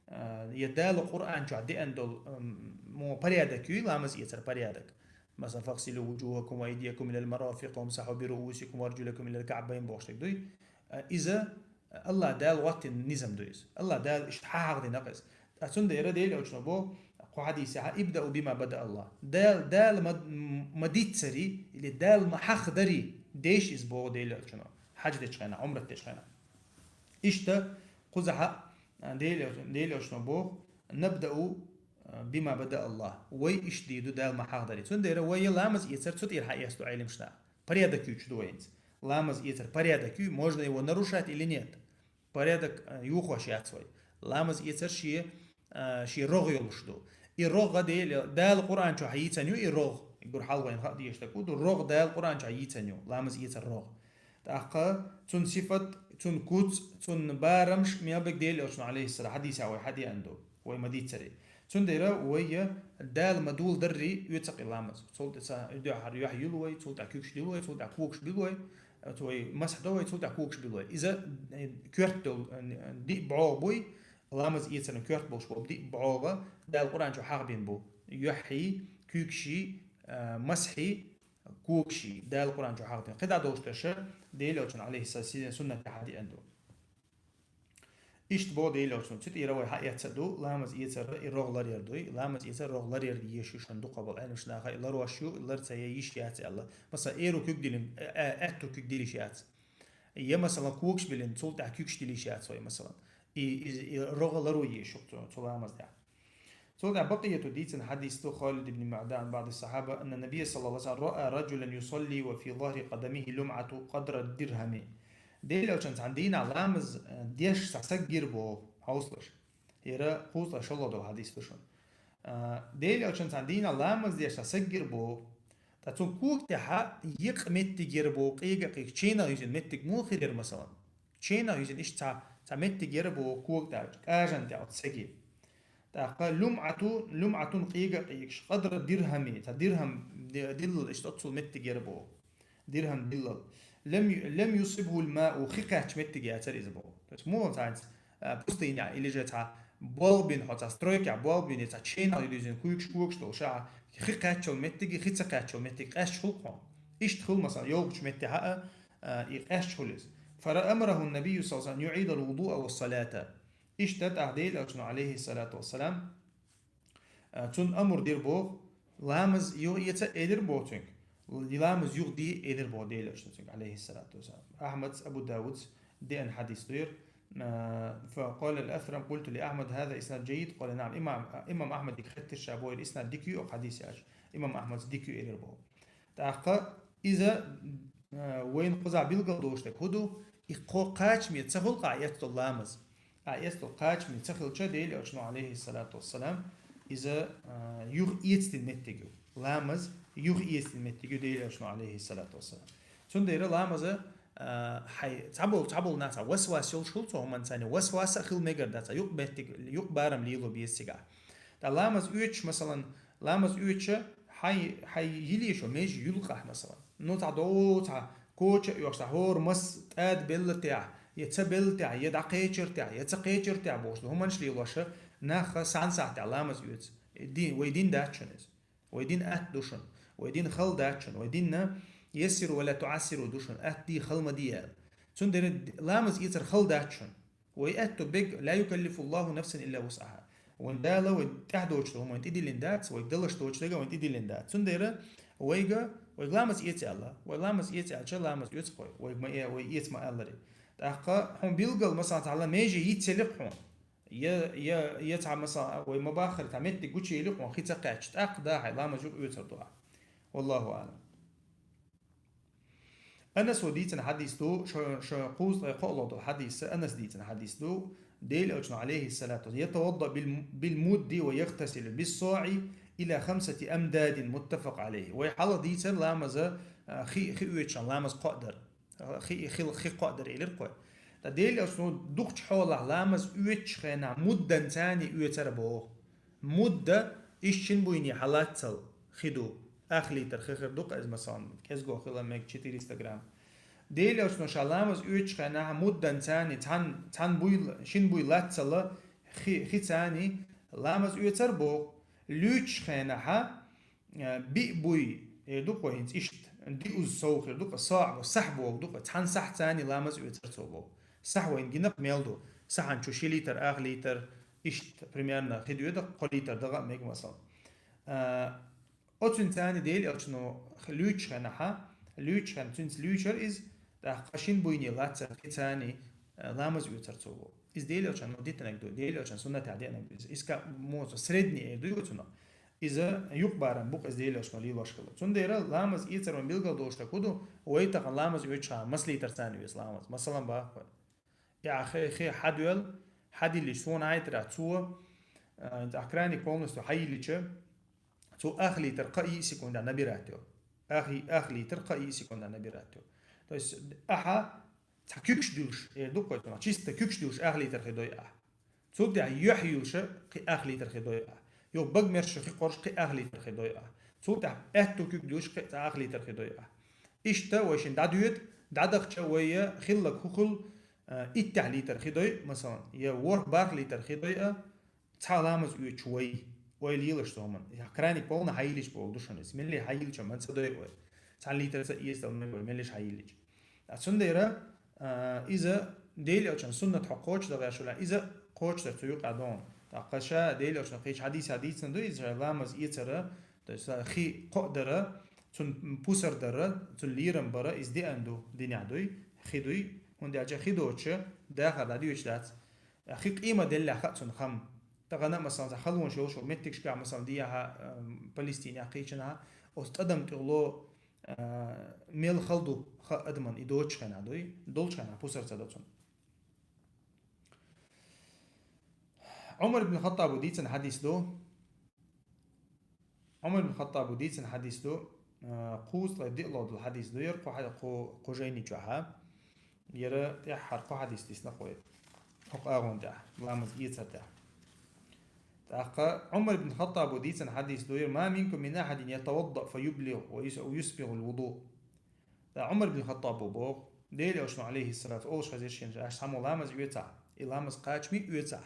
а, я Дала Къуръан чохь деана долу, ам, мо порядок юй, ламаз эцар порядок. Масалан, فاغسلوا وجوهكم وأيديكم إلى المرافق وامسحوا برؤوسكم وأرجلكم إلى الكعبين бохуш дерг дуй. А, иза Аллах Дала гӀоттина низам ду иза. Аллах Дала иштта хьахьахдина-кх иза. Ткъа цундела Дела элчано боху кху хьадисехь: ابدأوا بما بدأ الله. Дала, Дала ма, ма диццари, или Дала ма хьахдари, деш иза боху Дела элчано. Хьаж дечу хенахь, Ӏумрат дечу хенахь. Иштта кхузахьа, а, Дела, Дела Элчано боху: «Набдау, а, бима бада Аллах». Вай иштта дийр ду Дала ма хьахдаре. Цундела вай ламаз эцар цу тӀера хьаэцду Ӏелимаш наха. Порядок ю чу ду вайнца. Ламаз эцар порядок ю, можно его нарушать или нет. Порядок, а, юхош яц вай. Ламаз эцар шен, а, шен рогӀ йолуш ду. И рогӀ Дела, Дала Къуръан чохь йийцина ю и рогӀ. Гур хьалха вайна хаа дезаш дерг ду, рогӀ Дала Къуръан чохь йийцина ю. Ламаз эцар рогӀ. ТӀаккха цун сифат, цун куц, цун барамаш мел берг Дела Элчано, алейхиссалам, хьадисехь вай хьадеана ду, вай ма дийццаре. Цундела вай Дала ма доладарре оьцу-кх и ламаз. Цул тӀаьхьа дуьххьара юьхь юьлу вай, цул тӀаьхьа куьгаш дуьлу вай, цул тӀаьхьа когаш буьлу вай, цул масхь до вай, цул тӀаьхьа когаш буьлу вай. Иза, э, коьрта долу, э, диъ бӀогӀа буй, ламаз эцаран коьрта болуш болу диъ бӀогӀа, Дала Къуръан чу хьахбина бу. Юьхьий, куьгаший, э, масхьий, когаший, Дала Къуръан чу хьахбина. КхидӀа долуш дерш Дела Элчано, алейхиссалам, суннат тӀехь хьадеана ду. Иштта боху Дела Элчано, цу тӀера вай хьаэцна ду, ламаз эцар и рогӀ ларъяр дуй, ламаз эцар рогӀ ларъяр езаш ю шуна дукхахболу Ӏелимаш наха, и ларош ю, и лар ца е йиш яц аьлла. Масала, эру куьг дилина, а, а, аьтту куьг дилиш яц. Я, масала, когаш билина, цул тӀаьхьа куьгаш дилиш яц вай, масала. И, и, и рогӀ ларо езаш ю цу, цу ламаз тӀехь. Цул тӀаьхьа Бакъияту дийцина хьадис ду, Халид ибн Маъдан, баъди сахьаба, анна набия саллаллаху алейхи ва саллям, ра а раджулан юсалли ва фи захри къадамихи лумъату къадра дирхами. Дела Элчано цхьана дийнахь ламаз, э, деш цхьа саг гира боху, хьовсалаш. ХӀара кхузткъе шолгӀа долу хьадис ду шуна. А, Дела Элчано цхьана дийнахь ламаз деш цхьа саг гира боху. Ткъа цуьнан кога тӀехь екъа меттиг яра боху, къега а къийга, ченах юьзина меттиг муха хир яра, масалан? Ченах юьзина иштта цхьа, цхьа меттиг яра боху кога тӀехь, кӀажан тӀехь оцу саги. ТӀаккха лумъату, лумъатун къега а къийгаш, къадра дирхами, цхьа дирхам ди-, диллал иштта оццул меттиг яра боху. Дирхам диллал. Лам ю-, лам юсибхул мау, хи кхаьчча меттиг яцара иза боху. То есть муха цхьаьнца, а, пустыня или же цхьа болх бина хьо, цхьа стройкехь болх бина, цхьа ченал юьзина куьйгаш когаш долуш, а, хи кхаьччал меттиги, хи ца кхаьччал меттиг къаьсташ хуьлу хьуна. Иштта хуьлу, масалан, йолхучу меттехь а, а, и къаьсташ хуьлу иза. Фара амараху набию саллаллаху алейхи ва саллям юидал вудуа ва салата. Иштта тӀаккха Дела Элчано, алейхиссалату вассалам, а, цунна амр дира боху, ламаз юха эца элира боху цуьнга. Ламаз юха де элира боху Дела Элчано цуьнга, алейхиссалату вассалам. Ахьмадс, Абу Давудс деана хьадис ду яра. А, фа къала ал-Асрам, къулту ли Ахьмад, хаза иснад джайид, къала наам. Имам, имам Ахьмадига хаьттира ша боху, яра иснад дика ю оцу хьадисехь аьлча. Имам Ахьмадс дика ю элира боху. ТӀаккха иза, а, вайна кхузахь билгал долуш дерг хӀун ду? И кхо кхачаме ца хуьлу кху а эцна долу ламаз. Кху а эцна долу кхачаме ца хилча, Дела Элчано, алейхиссалату вассалам, иза, а, юха эцдина меттиг ю. Ламаз юха эцдина меттиг ю Дела Элчано, алейхиссалату вассалам. Цундела ламаза, а, хьай, цхьаболу, цхьаболу нах цхьа васвас йолуш хуьлу цу хӀуманца, васвас а хила мегар дац, цхьа юкъа меттиг, юкъа барам лело беза цигахь. Ткъа ламаз оьцуш, масалан, ламаз оьцуша, хьайн, хьайн йилешо меже юьлу кхахь, масалан. Ну, цхьа дов, цхьа коча а оьхуш, цхьа хӀора мас тӀада белла техь, я ца белла техь, я дӀакхечира техь, я ца кхечира техь бохуш, хӀуманаш лелоша, нах схьана сахьтехь ламаз оьцу. Дин, вай дин дац шуна иза. Вай дин атта ду шуна. Вай дин хала дац шуна. Вай динна яссиру ва ла туассиру ду шуна. Атта де, хала ма де аьлла. Цундела ламаз эцар хала дац шуна. Вай аьтту бег, ла юкаллифу Аллаху нафсан илла вусъаха. Вайн Дала вай тӀаьхьа доцуш долу хӀума вайн тӀедиллина дац, вайга далаш доцуш дерг а вайн тӀедиллина дац. Цундела вайга, вайга ламаз эца аьлла. Вай ламаз эца аьлча, ламаз оьцу кхой. Вайга ма э-, вай эца ма алларе. ТӀаккха хьуна билггал, масалан, цхьа ла меже йицъелли хьуна. Я, я, я цхьа, масалан, вай ма баххара, цхьа меттиг гучуели хьуна, хи ца кхаьчча, тӀаккха да хьайн ламаз юкъа оьцур ду ахь. Валлаху аълам. Анаса дийцина хьадис ду, шо, шо кхузткъе кхоалгӀа долу хьадис, Анаса дийцина хьадис ду, Дела Элчано, алейхиссалату вассалам, ятавадда бил, бил мудди ва ягътасилу бис саи ила хамсати амдадин, муттафакъ алейхи. Вай хьалха дийцар ламаза, а, хи, хи оьцуш ламаз кхоадар. Хи, хи, хи кхоадар элира кхой. Ткъа Дела Элчано дукхачу хьолахь ламаз оьцучу хенахь муддан царний оьцура боху. Мудда, иштта шина буйне хьалаццал хи ду. Ах литр хи хир ду-кх иза, масалан, кӀезго хила мега, четыреста грамм. Дела Элчано ша ламаз оьцучу хенахь муддан царний, цхьан, цхьан буй, шина буй лаццала хи, хи царний ламаз оьцура боху. Луьйчучу хенахьа, а, биъ буй, э, ду-кх вай хӀинца иштта, диъазза сов хир ду-кх, саӀ бу, сахь боху ду-кх, цхьана сахь царний ламаз оьцура цо боху. Сахь вайна гина-кх мел ду. Сахьан чу ши литр, ах литр, иштта, примерно, хи доьду-кх, кхо литр даха а мега, масалан. А, оцуьнан царний Дела Элчано луьйчучу хенахьа, луьйчучу хенахь цуьнца луьйчура иза, тӀаккха шина буйне лаццара хи царний, э, ламаз оьцар цо. Иза Дела Элчано дитанаг ду, Дела Элчан суннатехь деанаг ду. Иза иска моцо средний эр ду цунах. Иза юкъ барам бу-кх иза Дела Элчано лелош хилар. Цундела ламаз оьцар вайн билгал долуш дерг хӀун ду, вай тахана ламаз оьцучхьана маса литр царна оьцу ламаз. Масалан, боху вай. Я хи, хи хьадоьлла, хьадиллича суна хьайтарехь цо, а, тӀаккха краник полностью хьайиллича, цо ах литр кхаа йиъ секунда набирать йо. Ах, ах литр кхаа йиъ секунда набирать йо. То есть ахьа цхьа куьгаш дуьллуш, эр ду-кх вай цунах, чисто куьгаш дуьллуш ах литр хи дой ахьа. Цул тӀаьхьа юьхь юьллуша кхин ах литр хи дой ахьа. Юха бага мерш хи кхорш кхин ах литр хи дой ахьа. Цул тӀаьхьа аьтту куьг дуьллуш кхин цхьа ах литр хи дой ахьа. Иштта вай шина дӀадоьду, дӀадахча вай я хилларг хӀун хуьлу, а, иттех литр хи дой, масалан, я ворхӀ-бархӀ литр хи дой а, цхьа ламаз оьцуш вай, вай лелаш цу хӀуманна. Я краник полна хьайиллича бохург ду шуна иза. Меллий хьайиллича, ма ца дой вай. Цхьана литраца эца дала ма вай, меллиш хьайиллича. А цундела, а, иза Дела Элчан суннат хьо кхочушдан гӀерташ валахь, иза кхочушдар цу юкъа догӀу. ТӀаккха ша Дела Элчано кхечу хьадисехь дийцина ду иза, ша ламаз эцара, то есть хи кхоа дара, цунна пусар дара, цунна лерам бара, иза деана ду, динехь дуй, хи дуй, хӀунда аьлча хи доцуша дахар дӀадоьдуш дац. Хи къемат деллехь хаьа цунна хам. Тахана, масалан, цхьа халонаш йолуш йолу меттигашкахь, масалан, дехьа, ам, Палестинехь, кхечанхьа, оцу тӀадам тӀехула, а, мел хала ду хаьа адаман и доцучу хенахь дуй, долчу хенахь пусар ца до цунна. Ӏумар ибн Хаттаба дийцина хьадис ду. Ӏумар ибн Хаттаба дийцина хьадис ду, а, кхузткъе диъ ло долу хьадис ду, яра кху хьа-, кху, кху жайни чохьа. Яра тӀаьххьара кху хьадис дисна кху вай. ХӀокху агӀон тӀехь, ламаз эцар тӀехь. ТӀаккха Ӏумар ибн Хаттаба дийцина хьадис ду, яра: «Ма минкум мин ахьадин ятаваддау фа юблигӀу ва юс-, ва юсбигӀул вуду». ТӀаккха Ӏумар ибн Хаттаба боху, Дела Элчано, алейхиссалату, олуш хезира шена, аш цхьаммо ламаз оьцахь, и ламаз кхачаме а оьцахь.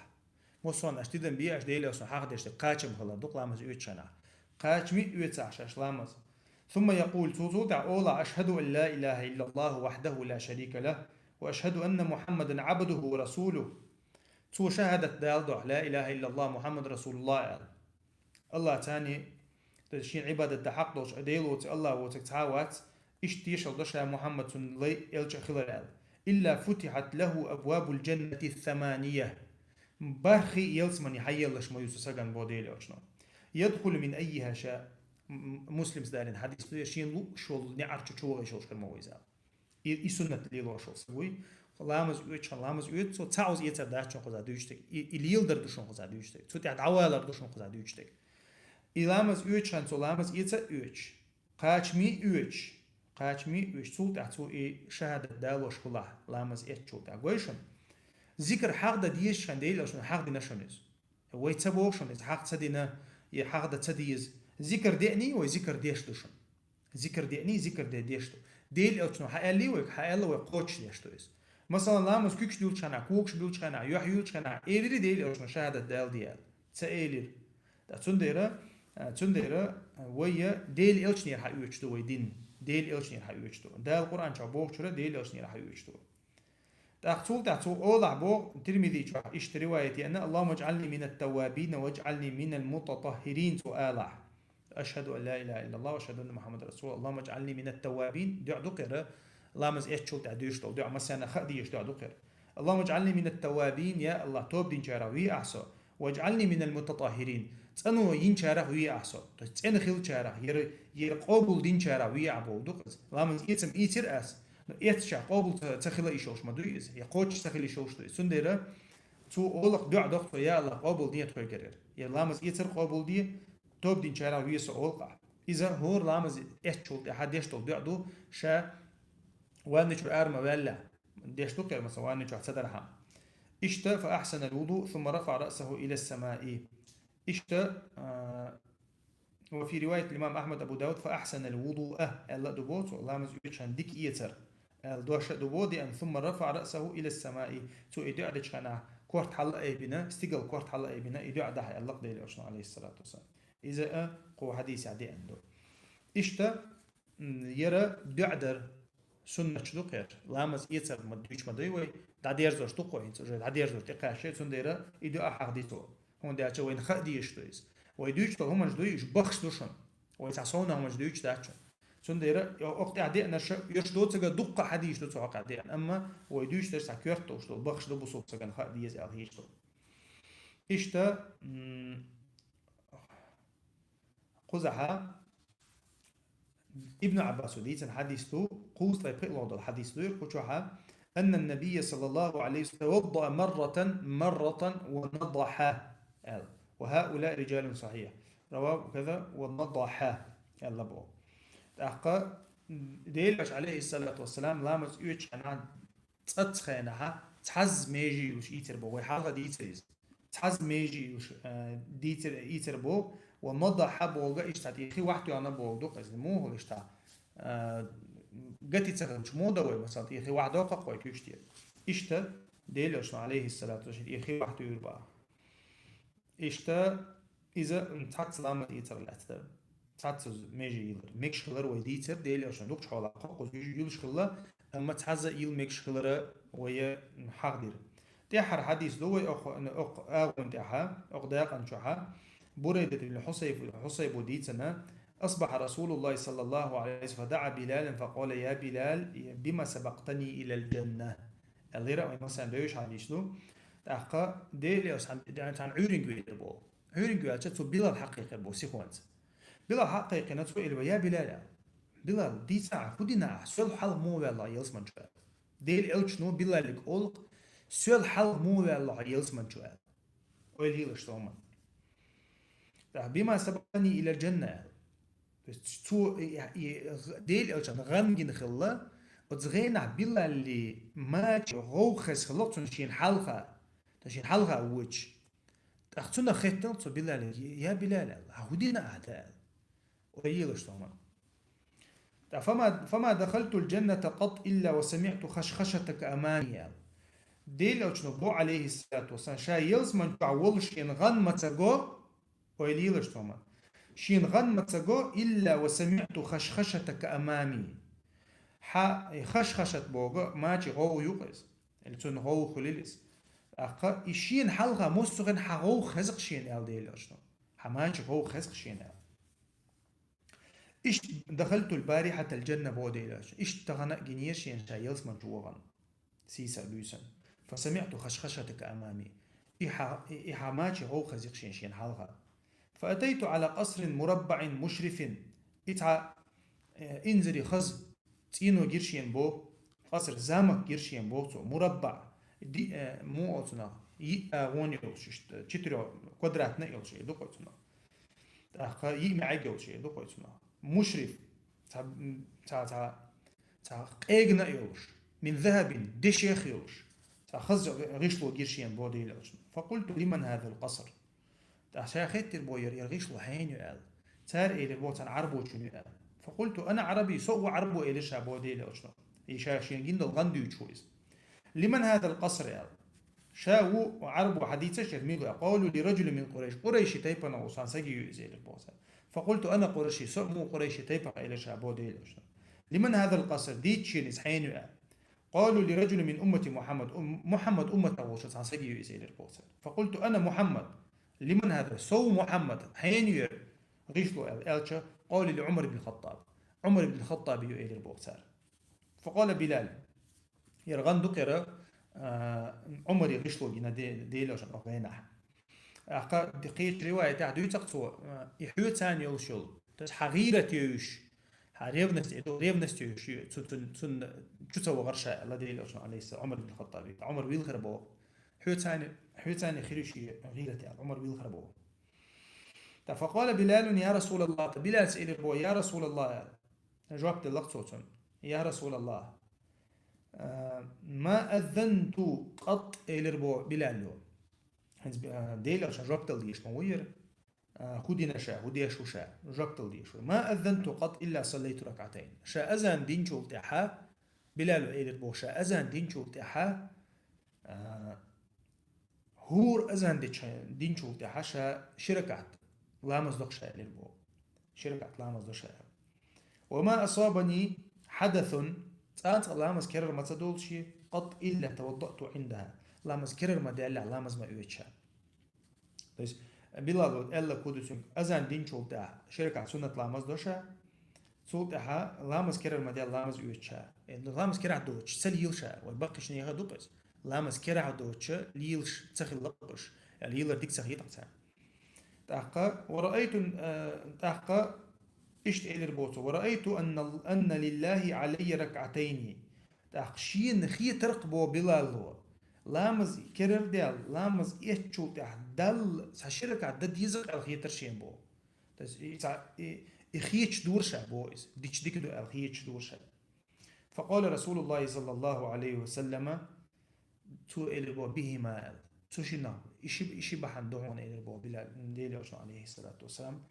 Массо а аша тидам бе, аша Дела Элчано хьахдеш дерг кхачам хилар ду-кх ламаз оьцучу хенахь. Кхачаме а оьцахь аш ламаз. Сумма якъулу, цо цул тӀаьхьа олахь: «Ашхаду ан ла илаха иллаллаху вахьдаху ла шарика лах, ва ашхаду анна Мухьаммадан Ӏабдуху ва расулух». Цо шахадат дала дохь: «Ла илаха иллаллах, Мухьаммад расулуллах», аьлла. Аллах царний, то есть шена Ӏибадат дан хьакъ долчу Дела воцург, Аллах воцург цхьа а вац, иштта тешалла до ша Мухьаммад цуьнан лай, элча хилар аьлла. «Илла футихьат лаху абвабул джаннати самания». БархӀ ялсамани хьаеллаш ма ю цу сагана, боху Дела Элчано. «Ядхулу мин аййиха ша». М-, м-, Муслимс далийна хьадис ду, шена лууш волу неӀар чу чу вахийталуш хир ма ву иза. И, и суннат лелош волу саг вуй. Ламаз оьцучхьана ламаз оьцу цо, цхьа оза эцар дац шуна кхуза дуьйцуш дерг. И, и лелдар ду шуна кхуза дуьйцуш дерг. Цу тӀехь дӀавалар ду шуна кхуза дуьйцуш дерг. И ламаз оьцучхьана цо ламаз эца а оьцуш, кхачаме а оьцуш, кхачаме а оьцуш, цул тӀаьхьа цо и шахадат далош хилахь, ламаз эцчул тӀаьхьа. Гой шуна, зикр хьахдан дезачхьана Дела Элчано хьахдина шуна иза. Вай ца боху шуна иза хьах ца дина, я хьахдан ца деза. Зикр деъний, вай зикр деш ду шуна. Зикр деъний, зикр де деш ду. Дела Элчано хьааьллий вайга, хьааьлла, вай кхочушдеш ду иза. Масалан, ламаз куьгаш дуьллучхьана, когаш буьллучхьана, юьхь юьллучхьана, элира Дела Элчано шахадат дала де аьлла? Ца элира. Ткъа цундела, а, цундела, а, вай я Дела Элчанера хьаоьцуш ду вай дин. Дела Элчанера хьаоьцуш ду. Дала Къуръан чохь бохучура Дела Элчанера хьаоьцуш ду. ТӀаккха цул тӀаьхьа цо олахь боху, Тирмизи чохь иштта риваят еана: «Аллахумма аджӀални минат таввабин ва аджӀални минал мутатаххирин», цо алахь. «Ашхаду ан ла илаха иллаллах ва ашхаду анна Мухаммадан расулуллах. Аллахумма аджӀални минат таввабин», дуьа ду кхера, ламаз эцчул тӀаьхьа дуьйш долу дуьа, массарна хаа дезаш дуьа ду кхера. «Аллахумма аджӀални минат таввабин», я Аллах, тоба динчарах ве ахь со. «Ва аджӀални минал мутатаххирин», цӀано йинчарах ве ахь со. То есть цӀена хиллачарах, яра, яра къобал динчарах ве ахь боху ду-кх иза. Ламаз эцам ийцира ас, но эцчахь къобал ца, ца хила йиш йолуш ма дуй иза, я кхочуш ца хила йиш йолуш ду иза. Цундела цо олакх дуьа доху цо: «Я Аллах, къобал де тхоьгара». Я ламаз эцар къобал де, тоба динчарах ве со олакх ахь. Иза хӀора ламаз эцчул тӀаьхьа деш долу дуьа ду, ша ванна чуьра ара ма ваьллехь. Деш ду кхера, масалан, ванна чохь ца дархьама. Иштта, «фа ахьсанал вуду, сумма рафаъа раъсаху илас самаи». Иштта, а, «ва фи риваят имам Ахьмад Абу Дауд, фа ахьсанал вудуа», аьлла а ду боху цо, ламаз оьцучхьана дика эцар аьлла дош а ду боху, деана, «сумма рафаъа раъсаху илас самаи». Цо и дуьа дечу хенахь корта хьала а айбина, стигал корта хьала а айбина, и дуьа дахьа аьлла-кх Дела Элчано, алейхиссалату вассалам. Иза а кху хьадисехь деана ду. Иштта, м, яра дуьа дар суннаташ ду кхера. Ламаз эцар ма дуьйцуш ма дуй вай, дӀадерзош ду-кх вай, хӀинца уже дӀадерзор тӀекхаьчча, цундела и дуьа хьахди цо. ХӀунда аьлча вайна хаа дезаш ду иза. Вай дуьйцуш долу хӀуманаш дуй, уьш бахаш ду шуна. Вай цхьа совнаха хӀуманаш дуьйцуш дац шуна. Цундела, окху тӀехь деанарш, уьш доцург дуккха хьадисаш ду цу хьокъехь деана, амма вай дуьйцуш дерш цхьа коьрта долуш долу, бахаш ду бусулба стагана хаа деза аьлла хеташ долу. Иштта, м, кхузахь Ибн Ӏаббаса дийцина хьадис ду, кхузткъе пхоьалгӀа долу хьадис ду, кху чохь: «Анна набийя саллаллаху алейхи ва саллям таваддаа марратан, марратан ва надахьа», аьлла. «Ва хаула риджалун сахьихь». Раваху каза «ва надахьа», аьлла боху. ТӀаккха Делан Элча, алейхиссалату вассалам, ламаз оьцучу хенахь, цкъаццахь хенахь, цхьазза меже йолуш ийцар боху, вай хьалха дийцира иза. Цхьазза меже йолуш, э, дийцар, ийцар боху, ва надахьа боху, иштта тӀе хи вахьа тоьхна боху ду-кх иза. Муха иштта, э, гати ца хилча муха дан вай, масала, тӀе хи вахьа доккху-кх вай куьйгаш тӀе. Иштта Делан Элчано, алейхиссалату вассалам, тӀе хи вахьа туьйхира боху. Иштта иза цхьацца ламаз ийцар лаьцна дара. Цхьацца меже йилар. Мегаш хилар вай дийцар, Делан Элчано дукхачу хьолахь кхоккхуза юьйш-, юьйлуш хилла, амма цхьазза йила мегаш хилар вай хьахдира. ТӀаьххьара хьадис ду вай окху, окху агӀон тӀехь, окху дакъан чохь, Бурайдат ибн Хьусайб-, Хьусайбо дийцина: «Асбахьа Расулуллахи саллаллаху алейхи ва саллям фадаа Билалан факъала: я Билал, бима сабакътани илал джанна?» Аьллера, вай массарна девзаш хьадис ду. ТӀаккха Делан Элча цхьана, цхьана Ӏуьйренга веара боху. Ӏуьйренга ваьлча, цу Билал хьакхайкхира боху сихонца. Билал хьакхайкхина, цо элира: «Я Билал», аьлла. «Билал, дийца ахьа, хӀун дина ахьа, соьл хьалха муха ваьлла хьо ялсамани чу?» аьлла. Делан Элчано Билалга олу-кх: «Соьл хьалха муха ваьлла хьо ялсамани чу?» аьлла. Ойла йилаш, Соман. ТӀаккха: «Бима сабакътани илал джанна», аьлла. То есть цо, и, и, Делан Элчан гӀан гина хилла, оцу гӀенахь Билалли мача гӀовгӀа хезна хилла цунна шена хьалха, то шена хьалха воьдуш. ТӀаккха цунах хеттина цо Билале: «Я Билал», аьлла, «хӀун дина ахьа?» аьлла. Ойла йилаш, Соман. ТӀаккха: «Фама, фама дахалтул джанната къат илла ва самиъту хашхашатака амами», аьлла. Делан Элчано боху, алейхиссалату вассалам, ша ялсамани чохь волуш шена гӀан ма ца го, ойла йилаш, Соман. Шена гӀан ма ца го, илла ва самиъту хашхашатака амами. Хьан, э, хашхашат боху мача гӀовгӀа ю-кх иза. Или цунна гӀовгӀа хуьлийла иза. ТӀаккха и шена хьалха массо а хӀума хьан гӀовгӀа хеза-кх шена аьлла Делан Элчано. Хьан мача гӀовгӀа хеза-кх шена аьлла. Иштта дахалтул барихьатал джанна боху Делан Элчано. Иштта тахана а гинера шена ша ялсамани чу вогӀан. Сийсара буьйсанна. Фасамиъту хашхашатака амами. И хьан, и, и хьан мача гӀовгӀа хеза-кх шена шена хьалха. Фаатайту ала къасрин мураббаъин мушрифин. И цхьа, э, инзаре хаза цӀено гира шена боху, къаср, замок гира шена боху цо, мураббаъ, ди-, э, муха олу цунах, йиъ агӀон йолуш, иштта, четырёх-, квадратный йолуш эр ду-кх вай цунах. ТӀаккха йиъ маьӀиг йолуш эр ду-кх вай цунах. Мушриф, цхьа, цхьа, цхьа, цхьа къегина а йолуш, мин захабин, дешех а йолуш, цхьа хаза гӀишло гира шена боху Делан Элчано. Факъулту: «Лиман хазал къаср?» ТӀаккха ша хеттира боху яра, яра гӀишло хьенан ю аьлла. Цара элира боху, цхьана Ӏарбочун ю аьлла. Факъулту: «Ана Ӏараби», со а ву Ӏарбо, элира ша боху Делан Элчано. И ша шена гина долу гӀан дуьйцуш ву иза. «Лиман хазал къаср?» аьлла. Ша ву Ӏарбо, хьан дийцаш яра мила ю аьлла. «Къалу ли раджулин мин Къурайш». Къурайши тайпана волу цхьана стаге ю иза, элира боху цара. Факъулту: «Ана Къурайши», со а ву Къурайши тайпана, элира ша боху Делан Элчано. «Лиман хазал къаср?» Дийца шена иза хьенан ю аьлла. «Къалу ли раджулин мин уммати Мухьаммад». Ум-, Мухьаммад умматах волчу цхьана стаге ю иза, элира боху цара. Факъулту: «Ана Мухьаммад». «Лиман хаза?» «Со ву Мухьаммад». «Хьенан ю яра гӀишло?» аьлла, аьлча, «Къалу ли Ӏумар ибн Хаттаб». «Ӏумар ибн Хаттабан ю», элира боху цара. Факъала Билал. Яра гӀан ду-кх яра, а, Ӏумара гӀишло гина Де-, Делан Элчано окху гӀенахь. ТӀаккха кхечу риваятехь дуьйцу-кх цо, а, и хьоьца йолуш йолу. То есть хьан гӀийрат йойуш, хьан ревность, ревность йойуш, цу-, цу-, цунна чу ца вахара ша аьлла Делан Элчано, алейхиссалам, Ӏумар ибн Хаттабе. Ӏумар вилхира боху. Хьоьца, хьоьца хир ю шен гӀийрат аьлла, Ӏумар вилхира боху. ТӀаккха факъала Билалун: «Я Расулаллах», тӀаккха Билалс элира боху: «Я Расулаллах», аьлла. Жоп делла-кх цо цунна: «Я Расулаллах, а, ма аззанту къат», элира боху Билало. ХӀинца, а, Делан Элчано жоп дала дезаш ма ву яра. А, хӀун дина ша, хӀун деш ву ша, жоп дала дезаш ву. «Ма аззанту къат илла саллайту ракъатайн». Ша азан динчул тӀаьхьа, Билало элира боху, ша азан динчул тӀаьхьа, а, хӀора азан дечу-, динчул тӀаьхьа ша ши ракаӀат ламаз до-кх ша, элира боху. Ши ракаӀат ламаз до ша. «Ва ма асабани хьадасун», цкъа а цкъа ламаз керар ма ца долуш, «къат илла таваддаъту Ӏиндаха». Ламаз керар ма даьллехь, ламаз ма оьцу ша. То есть, Билал аьлла кху ду цуьнга, азан динчул тӀаьхьа ши ракаӀат суннат ламаз до ша, Цул тӀаьхьа ламаз керара ма даьлла, ламаз оьцуш. Э, ну, ламаз керахь доцуш ца лелаш, вай баккхийчу нехан ду-кх иза. Ламаз керахь доцуш лелаш ца хилла-кх уьш. Э, лелар дика ца хета-кх царна. ТӀаккха, ва раайту, э, тӀаккха иштта элира боху цо: «Ва раайту анна, анна лиллахи алайя ракатайни». ТӀаккха шена хетара-кх боху Билало, ламаз керара даьлла, ламаз эцначул тӀаьхьа Далла цхьа ши ракаӀат дан деза-кх аьлла хетара шена боху. То есть и цхьа, и, и хеташ дора ша боху иза, дича дика ду аьлла хеташ дора ша. Факъала Расулуллахи саллаллаху алейхи ва саллама, цо элира боху: «Бихима», аьлла. Цу шинах, и ши, и ши бахьана ду хьуна, элира боху Билал, Делан Элчано, алейхиссалату вассалам,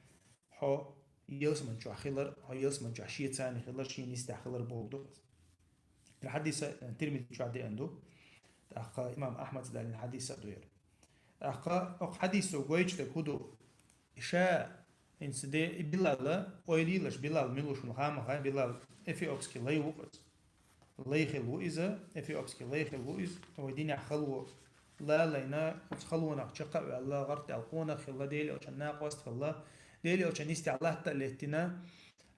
хьо ялсамани чохь хилар, хьо ялсамани чохь шен цӀарна хилар, шен нисдехь хилар бохург ду-кх иза. Хьадис, э, Тирмизи чохь деана ду. ТӀаккха имам Ахьмада далийна хьадис а ду яра. ТӀаккха оцу хьадисо гойтуш дерг хӀун ду? И ша, хӀинца де, и Билал, ойла йилаш, Билал мила ву шуна хаа ма хаьа, Билал эфиопский лай ву-кх иза. Лай хилла ву иза, эфиопский лай хилла ву иза, вай динехь хало лалайна, оцу халонах чекх а ваьлла, гӀарт аьлла къонах хилла, Делан Элчанан накъост хилла, Делан Элчанан нисдехь латта а леттина,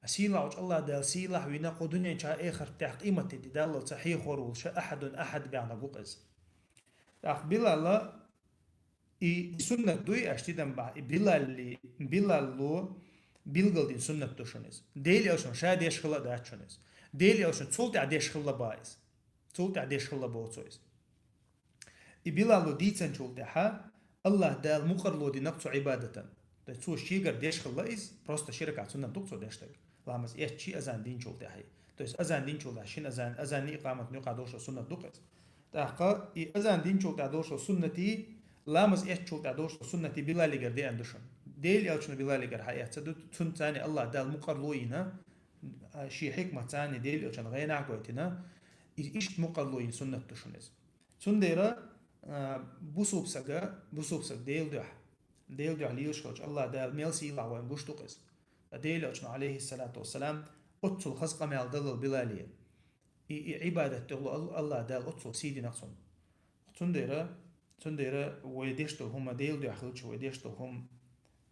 сийлахьчу АллахӀ Дала сийлахь а вина, кху дуьнен чохь а, эхартехь а къематде Далла ца хьехор волуш, ахьадун ахьад баьхнарг ву-кх иза. ТӀаккха Билала и суннат дуй аша тидам бахьа, и Билалли, Билалло билгалдина суннат ду шуна иза. Делан Элчано ша деш хилла а дац шуна иза. Делан Элчано цул тӀаьхьа деш хилла бах иза. Цул тӀаьхьа деш хилла боху цо иза. И Билалло дийцинчул тӀаьхьа АллахӀ Дала мукъарло динарг цу Ӏибадатан. То есть цо шегара деш хилла иза, просто ши ракаӀат суннат ду-кх цо деш дерг. Ламаз эцчи азан динчул тӀаьхьа. То есть азан динчул тӀаьхьа шина азан, азанни икъаматни юкъахь долуш долу суннат ду-кх иза. ТӀаккха и азан динчул тӀаьхьа долуш долу суннатий, ламаз эцчул тӀаьхьа долуш долу суннатий Билалигара деана ду шуна. Делан Элчано Билалигара хьаэцна ду, цунна царна АллахӀ Дала мукъарло йина, а, шен хьикмат царна Делан Элчанан гӀенахь гойтина, и иштта мукъарло йина суннат ду шуна иза. Цундела, а, бусулба сага, бусулба сага Делан дуьхьа, Делан дуьхьа лелаш хилча, АллахӀ Дала мел сийлахь вайна гуш ду-кх иза. Ткъа Делан Элчано, алейхиссалату вассалам, оццул хаза къамел даллал Билале. И, и Ӏибадат тӀехула Ал-, АллахӀ Дала оццул сий дина-кх цунна. Цундела, цундела вай деш долу хӀума Делан дуьхьа хилча, вай деш долу хӀума,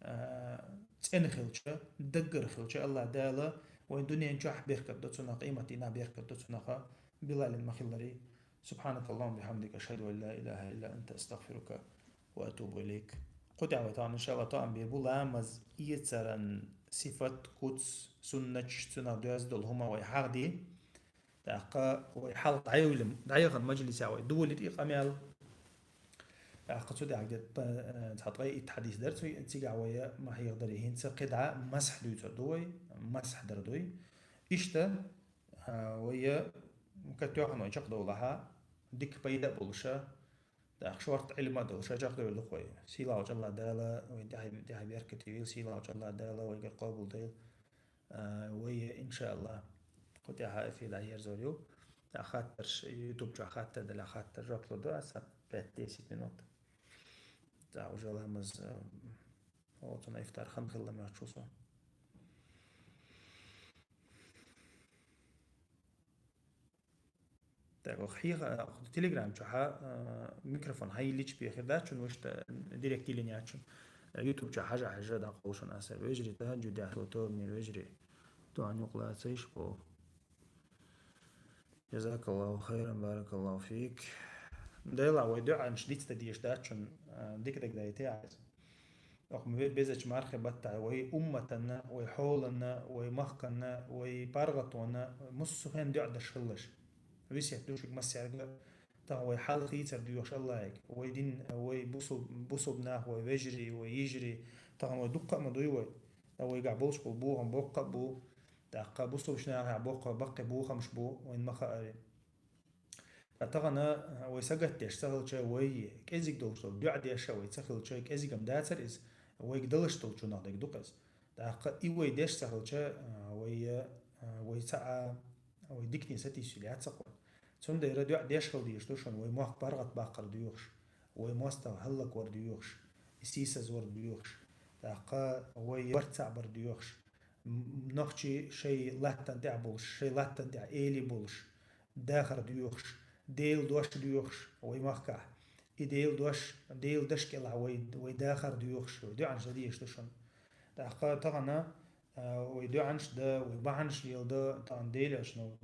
а, цӀена хилча, даггара хилча, АллахӀ Дала вайн дуьнен чохь беркат до цунах, къематдийнахь беркат до цунах, Билалин ма-хиллара. سبحانك اللهم وبحمدك، أشهد أن لا إله إلا أنت، أستغفرك وأتوب إليك. Кху тӀехь вай тахана, иншалла, тоам бе бу ламаз эцаран сифат, куц, суннаташ, цунах доьзна долу хӀума вай хьахаде. ТӀаккха вай хьалха дӀайолу, дӀаяхана мажлисехь вай долийра и къамел. ТӀаккха цу тӀехь де, э, цхьа ткъе итт хьадис дара, цу, цигахь вай ма хьехадаре, хӀинца кхидӀа масхь дуьйцур ду вай, масхь дар дуй. Иштта, а, вай, катоьхна вай чекхдовлахьа, дика пайда а болуша, тӀаккха шорта Ӏилма а долуша чекхдевлла ду-кх вай. Сийлахьчу АллахӀ Дала вай тӀаьхьа, тӀаьхьа беркате вийла, сийлахьчу АллахӀ Дала вайгара къобалдойла. А, вай, иншааллахӀ, кху тӀехь эфир дӀаерзор ю. ТӀаккха хаттарш, YouTube чохь хаттар делахь, хаттар жоп лур ду аса пять-десять минут. ТӀаккха уже ламаз, а, оцунна ифтар хан хилла моьттуш ву со. Так, ох, хьеха, ох, Telegram чохьа, а, микрофон хьайиллича бен хир дац шуна, вуьшта директ йиллина яц шуна. YouTube чохь хьажа, хьажа дӀакхалла шуна аса. Вежарий, тахӀаджуд яхьло тобанера вежарий. Дуьхьал юкъа лацийша боху. جزاك الله خيرا، بارك الله فيك. Делахь вай дуьхьанаш дицдан дезаш дац шуна, а, дика дагадайта Ӏайса. Оха ме-, безачу мархи баттахь вай умматанна, вай хьоланна, вай махканна, вай паргӀатонна, массо хенна дуьхьа даш хилалаш. Весет ду шуьга массаьрга, тахана вай хьал хийцар доьхуш АллахӀе, вай дин, вай бусул-, бусулба нах, вай вежарий, вай йижарий, тахана вай дуккха а ма дуй вай. Ткъа вайгахь болуш болу бохам боккха а бу, тӀаккха бусулбачу нахехь боккха баккхий бохамаш бу, вайна ма хаари. Ткъа тахана, а, вай сагатдеш ца хилча, вай кӀезиг долуш долу дуьхьа деш а вай ца хилча, кӀезигам дацара иза, вайга далаш долчунах дерг ду-кх иза. ТӀаккха и вай деш ца хилча, а, вай, а, вай цхьа а, вай дикане сатийсийла яц-кх вай. Цундела дуьхьа деш хила дезаш ду шуна, вай мохк паргӀатбаккхар доьхуш, вай мостагӀа хӀаллаквар доьхуш, и сийсазвар доьхуш, тӀаккха вай барт цхьаъ бар доьхуш, м-, нохчий шайн латтана тӀехь болуш, шайн латтана тӀехь эли болуш, дахар доьхуш, Делан дош доьхуш вай махкахь. И Делан дош, Делан даш кӀелахь вай, вай дахар доьхуш, вай дуьхьанаш дан дезаш ду шуна. ТӀаккха тахана, а, вай дуьхьанаш да, вай бахьанаш леладу, тӀаккха Дела аьлча, ну,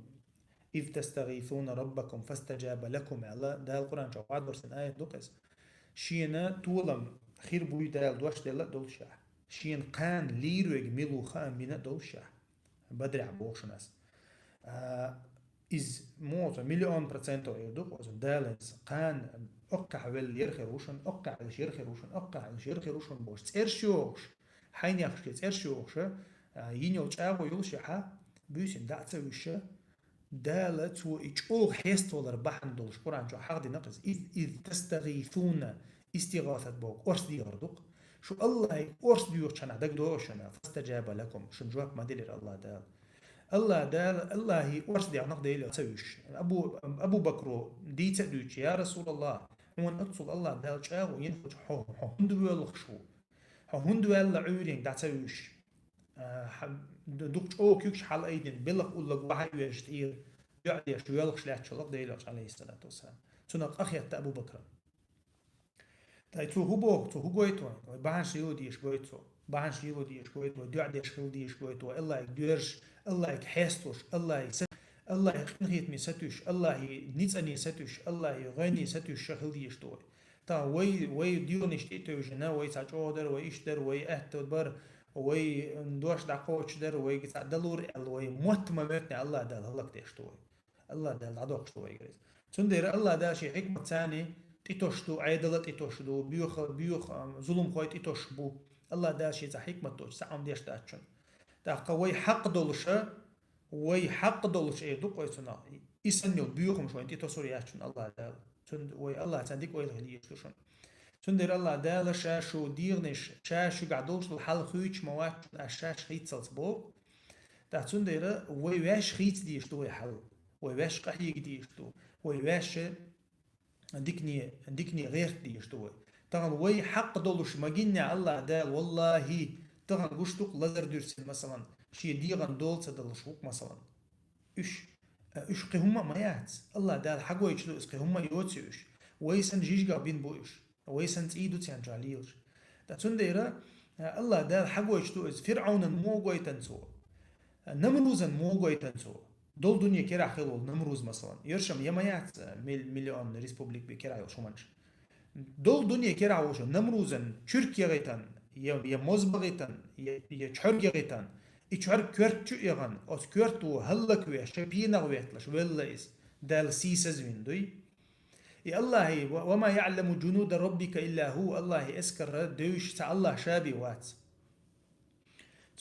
«إذ تستغيثون ربكم فاستجاب لكم», аьлла, Дала Къуръан чу ваӀда дорсин аят ду-кх из. Шена толам хир буй Дала дош делла а доллушехь. Шена кхана лийр вега мила ву хаам бина а доллушехь. Бадрехь боху шуна ас. А, из муха миллион процентов эр ду-кх оцу Дала, из кхана оккхахь велла яр хир ву шуна, оккхахь велла яр хир ву шуна, оккхахь велла яр хир ву шуна бохуш, цӀераш йохуш, хьайнехашка цӀераш йохуш, а, йина йолу чӀагӀо йолушехь, буьйсанна дӀа а ца вуьйш, Дала цо и чӀогӀа хьеставалар бахьана долуш Къуръан чохь хьахдина-кх иза. «إذ, إذ تستغيثون», истигӀасат боху, орца дехар ду-кх. Шу АллахӀе орца доьхучу хенахь дагадогӀу шуна, «فاستجاب لكم», шуна жоп ма делира АллахӀ Дала. АллахӀ Дала, АллахӀе орца дехнарг Дела ца вуьйш. Абу, Абу Бакро дийца а дуьйцуш: «Я РасулаллахӀ, хьуна оццул АллахӀ Дала чӀагӀо йина хилча, хьо, хьо хӀунда воьлхуш ву? Хьо хӀунда ваьлла Ӏуьйренга дӀа ца вуьйш?» А, хьа-, ду-, дукха чӀогӀа куьйгаш хьалаайдина, белхан уллаг вахьа а вежаш тӀера, дуӀа деш, воьлхуш лаьтташ волу-кх Делан Элча, Ӏалайхиссалату вассалам. Цунах къахетта Абу Бакран. Тай цо хӀун боху, цо хӀун гойту вайн? Вай бахьанаш лело дезаш гойту цо. Бахьанаш лело дезаш гойту, вай дуӀа деш хила дезаш гойту, вай АллахӀе доьрзуш, АллахӀе хьесталуш, АллахӀе са-, АллахӀе къинхетаме сатуьйсуш, АллахӀе ницкъане сатуьйсуш, АллахӀе гӀоьнне сатуьйсуш хила дезаш ду вай. Тахана вай, вай доьханаш тӀе а тевжина, вай цхьа чӀогӀа дара, вай иштта дара, вай аьтто бара, вай дош дӀакхочуш дара, вайга цхьаъ далур аьлла, вай мотт ма-моьтту АллахӀ Дала хӀаллакдеш ду вай. АллахӀ Дала дӀадоккхуш ду вайгара иза. Цундела АллахӀ Дала шен хьикматца тӀетосуш ду, Ӏедал а тӀетосуш ду, боьха, боьха, а, зуламхой тӀетосуш бу. АллахӀ Дала шен цхьа хьикмат доцуш цхьа Ӏам деш дац шуна. ТӀаккха вай хьакъ долуша, вай хьакъ долуш эр ду-кх вай цунах. И санна йолу боьхамаш вайна тӀетосур яц шуна АллахӀ Дала. Цунд-, вай АллахӀ царна дика ойла хила езаш ду шуна. Цундела АллахӀ Дала ша шу дегӀанаш, ша шуьгахь долуш долу хьал хуьйцуш ма вац шуна, аш ша хийцалц боху. ТӀаккха цундела вай ваьш хийца дезаш ду вай хьал. Вай ваьш къахьега дезаш ду. Вай ваьш дикане, дикане гӀерта дезаш ду вай. Тахана вай хьакъ долуш ма гиннехь АллахӀ Дала, валлахӀи, тахана гуш ду-кх лазар дуьрцина, масалан, шен дегӀан дола ца далуш ву-кх, масалан. Уьш, уьш кхин хӀумма а ма яц. АллахӀ Дала хьагойтуш ду иза, кхин хӀумма а йоций уьш. Вай санна жижигах бина бу уьш. Вай санна цӀий ду церан чохь лелаш. Ткъа цундела, а, АллахӀ Дала хьагойтуш ду иза. ФирӀавнан муха гойтан цо? Намрузан муха гойтан цо? Долу дуьне керахь хилла волу Намруз, масалан. Йоьршам я ма яц, а, мил-, миллион республик бен керахь йолуш хӀуманаш. Долу дуьне керахь волуш Намрузан чуьрк ягӀийтан, я, я моза багӀийтан, я, я чхьорг ягӀийтан, и чхьорг коьрта чу а ягӀан, оцу коьрто хӀаллаквеш, шен пенах ветталаш велла иза, Дала сийсазвина дуй. И АллахӀе, ва, «وما يعلم جنود ربك إلا هو», АллахӀе эскар девзаш цхьа АллахӀ ша бен вац.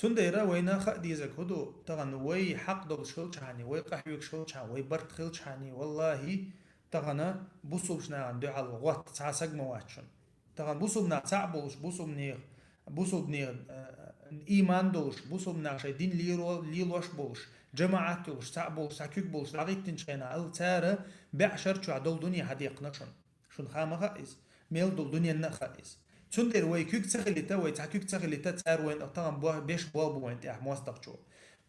Цундела вайна хаа дезарг хӀун ду, тахана вай хьакъ долуш хилчахьана, вай къахьоьгуш хилчахьана, вай барт хилчахьана, валлахӀи, тахана бусулбачу нахана дуьхьал гӀотта цхьа саг ма вац шуна. Тахана бусулба нах цхьаъ болуш, бусулба нех, бусулба нех, э, иман долуш, бусулба нах шайн дин лело-, лелош болуш, жамаӀат йолуш, цхьаъ болуш, цхьа куьг болуш, дӀахӀиттинчу хенахь, ал-, цара бӀешар чохь долу дуьне хьадекхна шуна. Шуна хаа ма хаьа иза. Мел долу дуьненна а хаьа иза. Цундела вай куьг ца хилийта, вай цхьа куьг ца хилийта, цара вайна тахана бо-, беш болх бу вайна тӀехь мостагӀчо.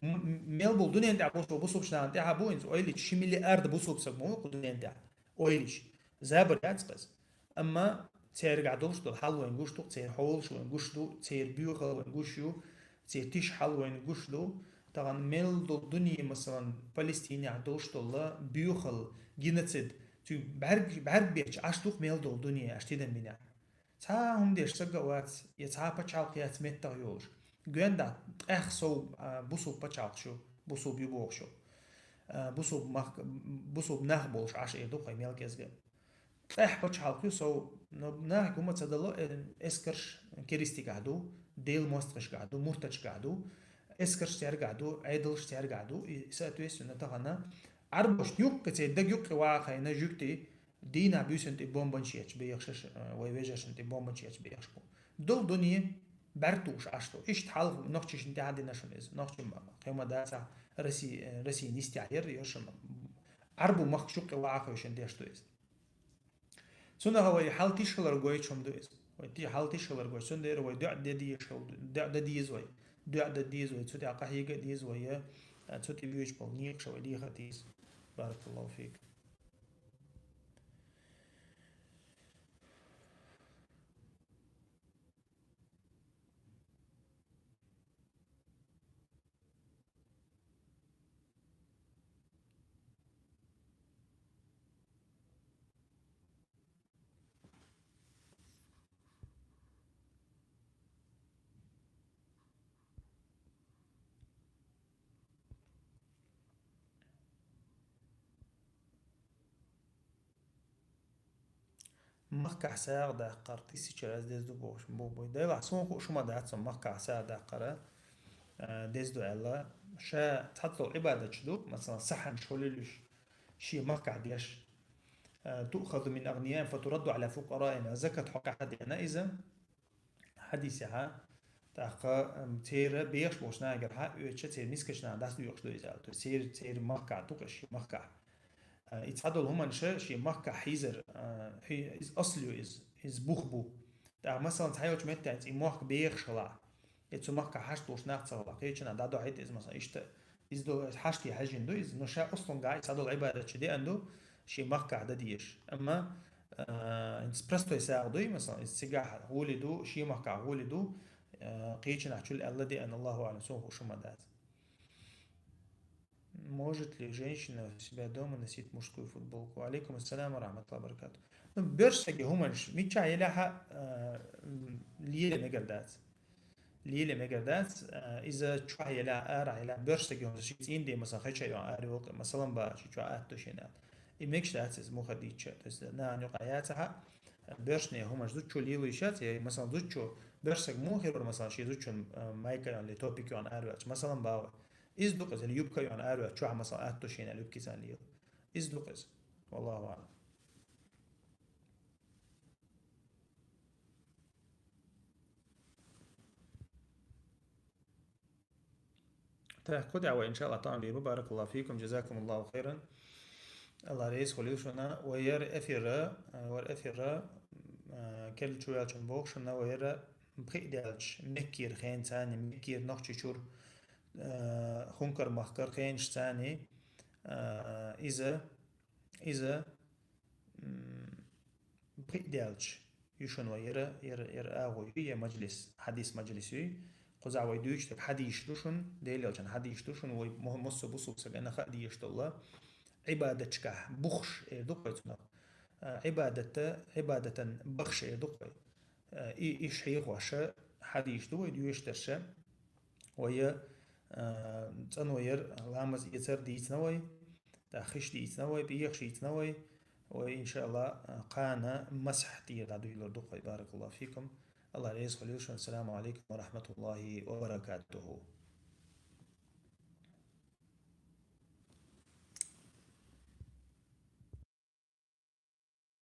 М-, м-, мел болу дуьненна тӀехь бусулба, бусулбачу нахана тӀехь а бу иза, ойла йича, ши миллиард бусулба саг ма ву кху дуьненна тӀехь. Ойла йича. Забар яц-кх иза. Амма цаьргахь долуш долу хьал вайна гуш ду, церан хьолаш вайна гуш ду, церан боьхалла вайна гуш ю, церан тиша хьал вайна гуш ду. Тахана мел долу дуьне, масалан, Палестинехь долуш долу боьхалла, геноцид, цуьнан бӀаьрг-, бӀаьрг бетташ Ӏаш ду-кх мел долу дуьне, аш тидам бинехь. Цхьа а хӀума деш саг а вац, я цхьа а пачхьалкх яц меттах йолуш. Гоьнда тӀех сов, а, бусулба пачхьалкхаш ю, бусулба ю бохуш ю. А, бусулба мах-, бусулба нах болуш Ӏаш эр ду-кх вай мел кӀезга. ТӀех пачхьалкх ю сов, но нахе хӀума ца дало, э, эскарш керисташкахь ду, Делан мостагӀашкахь ду, муртаташкахь ду, эскарш цаьргахь ду, Ӏедалш цаьргахь ду, и, соответственно, тахана Ӏарбошна юккъе, церан даг юккъе ваха хайна жуьгтий, дийнахь буьйсанна тӀе бомбанаш етташ бехаш, э, вай вежаршна тӀе бомбанаш етташ бехаш бу. Долу дуьне бӀаьрг тухуш Ӏаш ду. Иштта хьалха нохчашна тӀехь а дина шуна иза. Нохчийн ма-, кхин ма дацахь, Росси-, э, Россин йистехь яра, йоьршам, Ӏарбу махкаш юккъе ваха хевшина деш ду иза. Цунах вай хьал тиша хилар гойтуш хӀума ду иза. Вай ти-, хьал тиша хилар гойтуш. Цундела вай дуӀа де дезаш хила, дуӀа де деза вай. ДуӀа де деза вай. Цу тӀехь къахьега а деза вай, я, а, цу тӀе воьдуш болу некъаш вай леха а деза. Баракаллаху фик. махкахь сагӀа даккхар тысяча раз деза ду бохуш, боху бой. Делахь, суна хууш хӀума дац, со махкахь сагӀа даккхар, а, деза ду аьлла. Ша цхьаццал Ӏибадаташ ду, масалан, сахьанаш хулилуш, шен махкахь деш. А, «تؤخذ من أغنيائهم فترد على فقرائهم», закат хьокъехь а деана иза. Хьадисехьа, тӀаккха, ам, церан бехаш болчу нахагара хьаоьцуш, церан мискачу наха дӀасадоькъуш ду иза аьлла. То есть церан, церан махкахь ду-кх иза, шен махкахь. А, и цхьадолу хӀуманаш шен махкахь хьийзар, а, хьи-, иза асл ю иза, иза бух бу. ТӀаккха, масалан, цхьайолчу меттехь и мохк бехаш хилахь, я цу махкахь хьашт долуш нах ца хилахь, кхечанхьа дӀадохьийта иза, масалан, иштта, иза ду, хьаштий хьаьжжина ду иза, но ша аслунгахь и цхьадолу Ӏибадаташ деана ду, шен махкахь дан дезаш. Амма, а, хӀинца простой сагӀа дуй, масалан, иза цигахь гӀоли ду, шен махкахь гӀоли ду, а, кхечанхьа чул аьлла деана, Аллаху аълам, суна хууш хӀума дац. Может ли женщина у себя дома носить мужскую футболку? Алейкум ассалам ва рахматуллахи ва баракатух. Ну, боьрша стаге хӀуманаш, миччахь елахь а, а, м, лело мегар дац. Лело мегар дац, а, иза чохь елахь, арахь елахь, боьрша стаге хӀуманаш, шен цӀийнан де, масалан, хеча йоӀан ара йолу, масалан, бан, шен чохь атта ду шена аьлла. И мегаш дац иза муха дийцча. То есть, нахана юкъахь яцахь а, боьршане хӀуманаш зудчо лело йиш яц, я, масалан, зудчо, боьрша стаг муха хир вара, масалан, шен зудчун, а, майка йоӀан, или топик йоӀан араваьлча, масалан, бан вай. Иза ду-кх иза, или юбка йоӀан араваьлча, чохь, масалан, атта ду шена аьлла, юбкица лело. Иза ду-кх иза. Валлаху аълам. Так, кху тӀехь вай, иншааллахӀ, тӀом бийр бу. Баракаллаху фикум, джазакумуллаху хайран. Алла реза хуьлийла шуна. Вай яра эфира, а, вай яра эфира, а, керла чу ваьллачунна боху шуна, вай яра пхиъ даьлча, Меккера хенца, Меккера Нохчийчуьра, а, Хункар-махкара хенашца, а, иза, иза, м, пхиъ даьлча ю шуна вай яра, яра, яра агӀо ю, я мажлис, хьадис мажлис ю. Кхузахь вай дуьйцуш дерг хьадисаш ду шуна, Делан Элчанан хьадисаш ду шуна, вай мо-, массо а бусулба стагана хаа дезаш долу Ӏибадаташкахь бухаш эр ду-кх вай цунах. А, Ӏибадата, Ӏибадатан бахаш эр ду-кх вай. А, и, иш хьехош хьадисаш ду вай доьшуш дерш. Вай, а, цӀано яра ламаз эцар дийцина вай, тӀаккха хиш дийцина вай, пӀехаш йийцина вай. Вай, иншааллахӀ, а, кхана масхь тӀера дӀадуьйлур ду-кх вай. Баракаллаху фикум. Алла реза хуьлийла шуна. Ассаламу алейкум ва рахматуллахи ва баракатуху.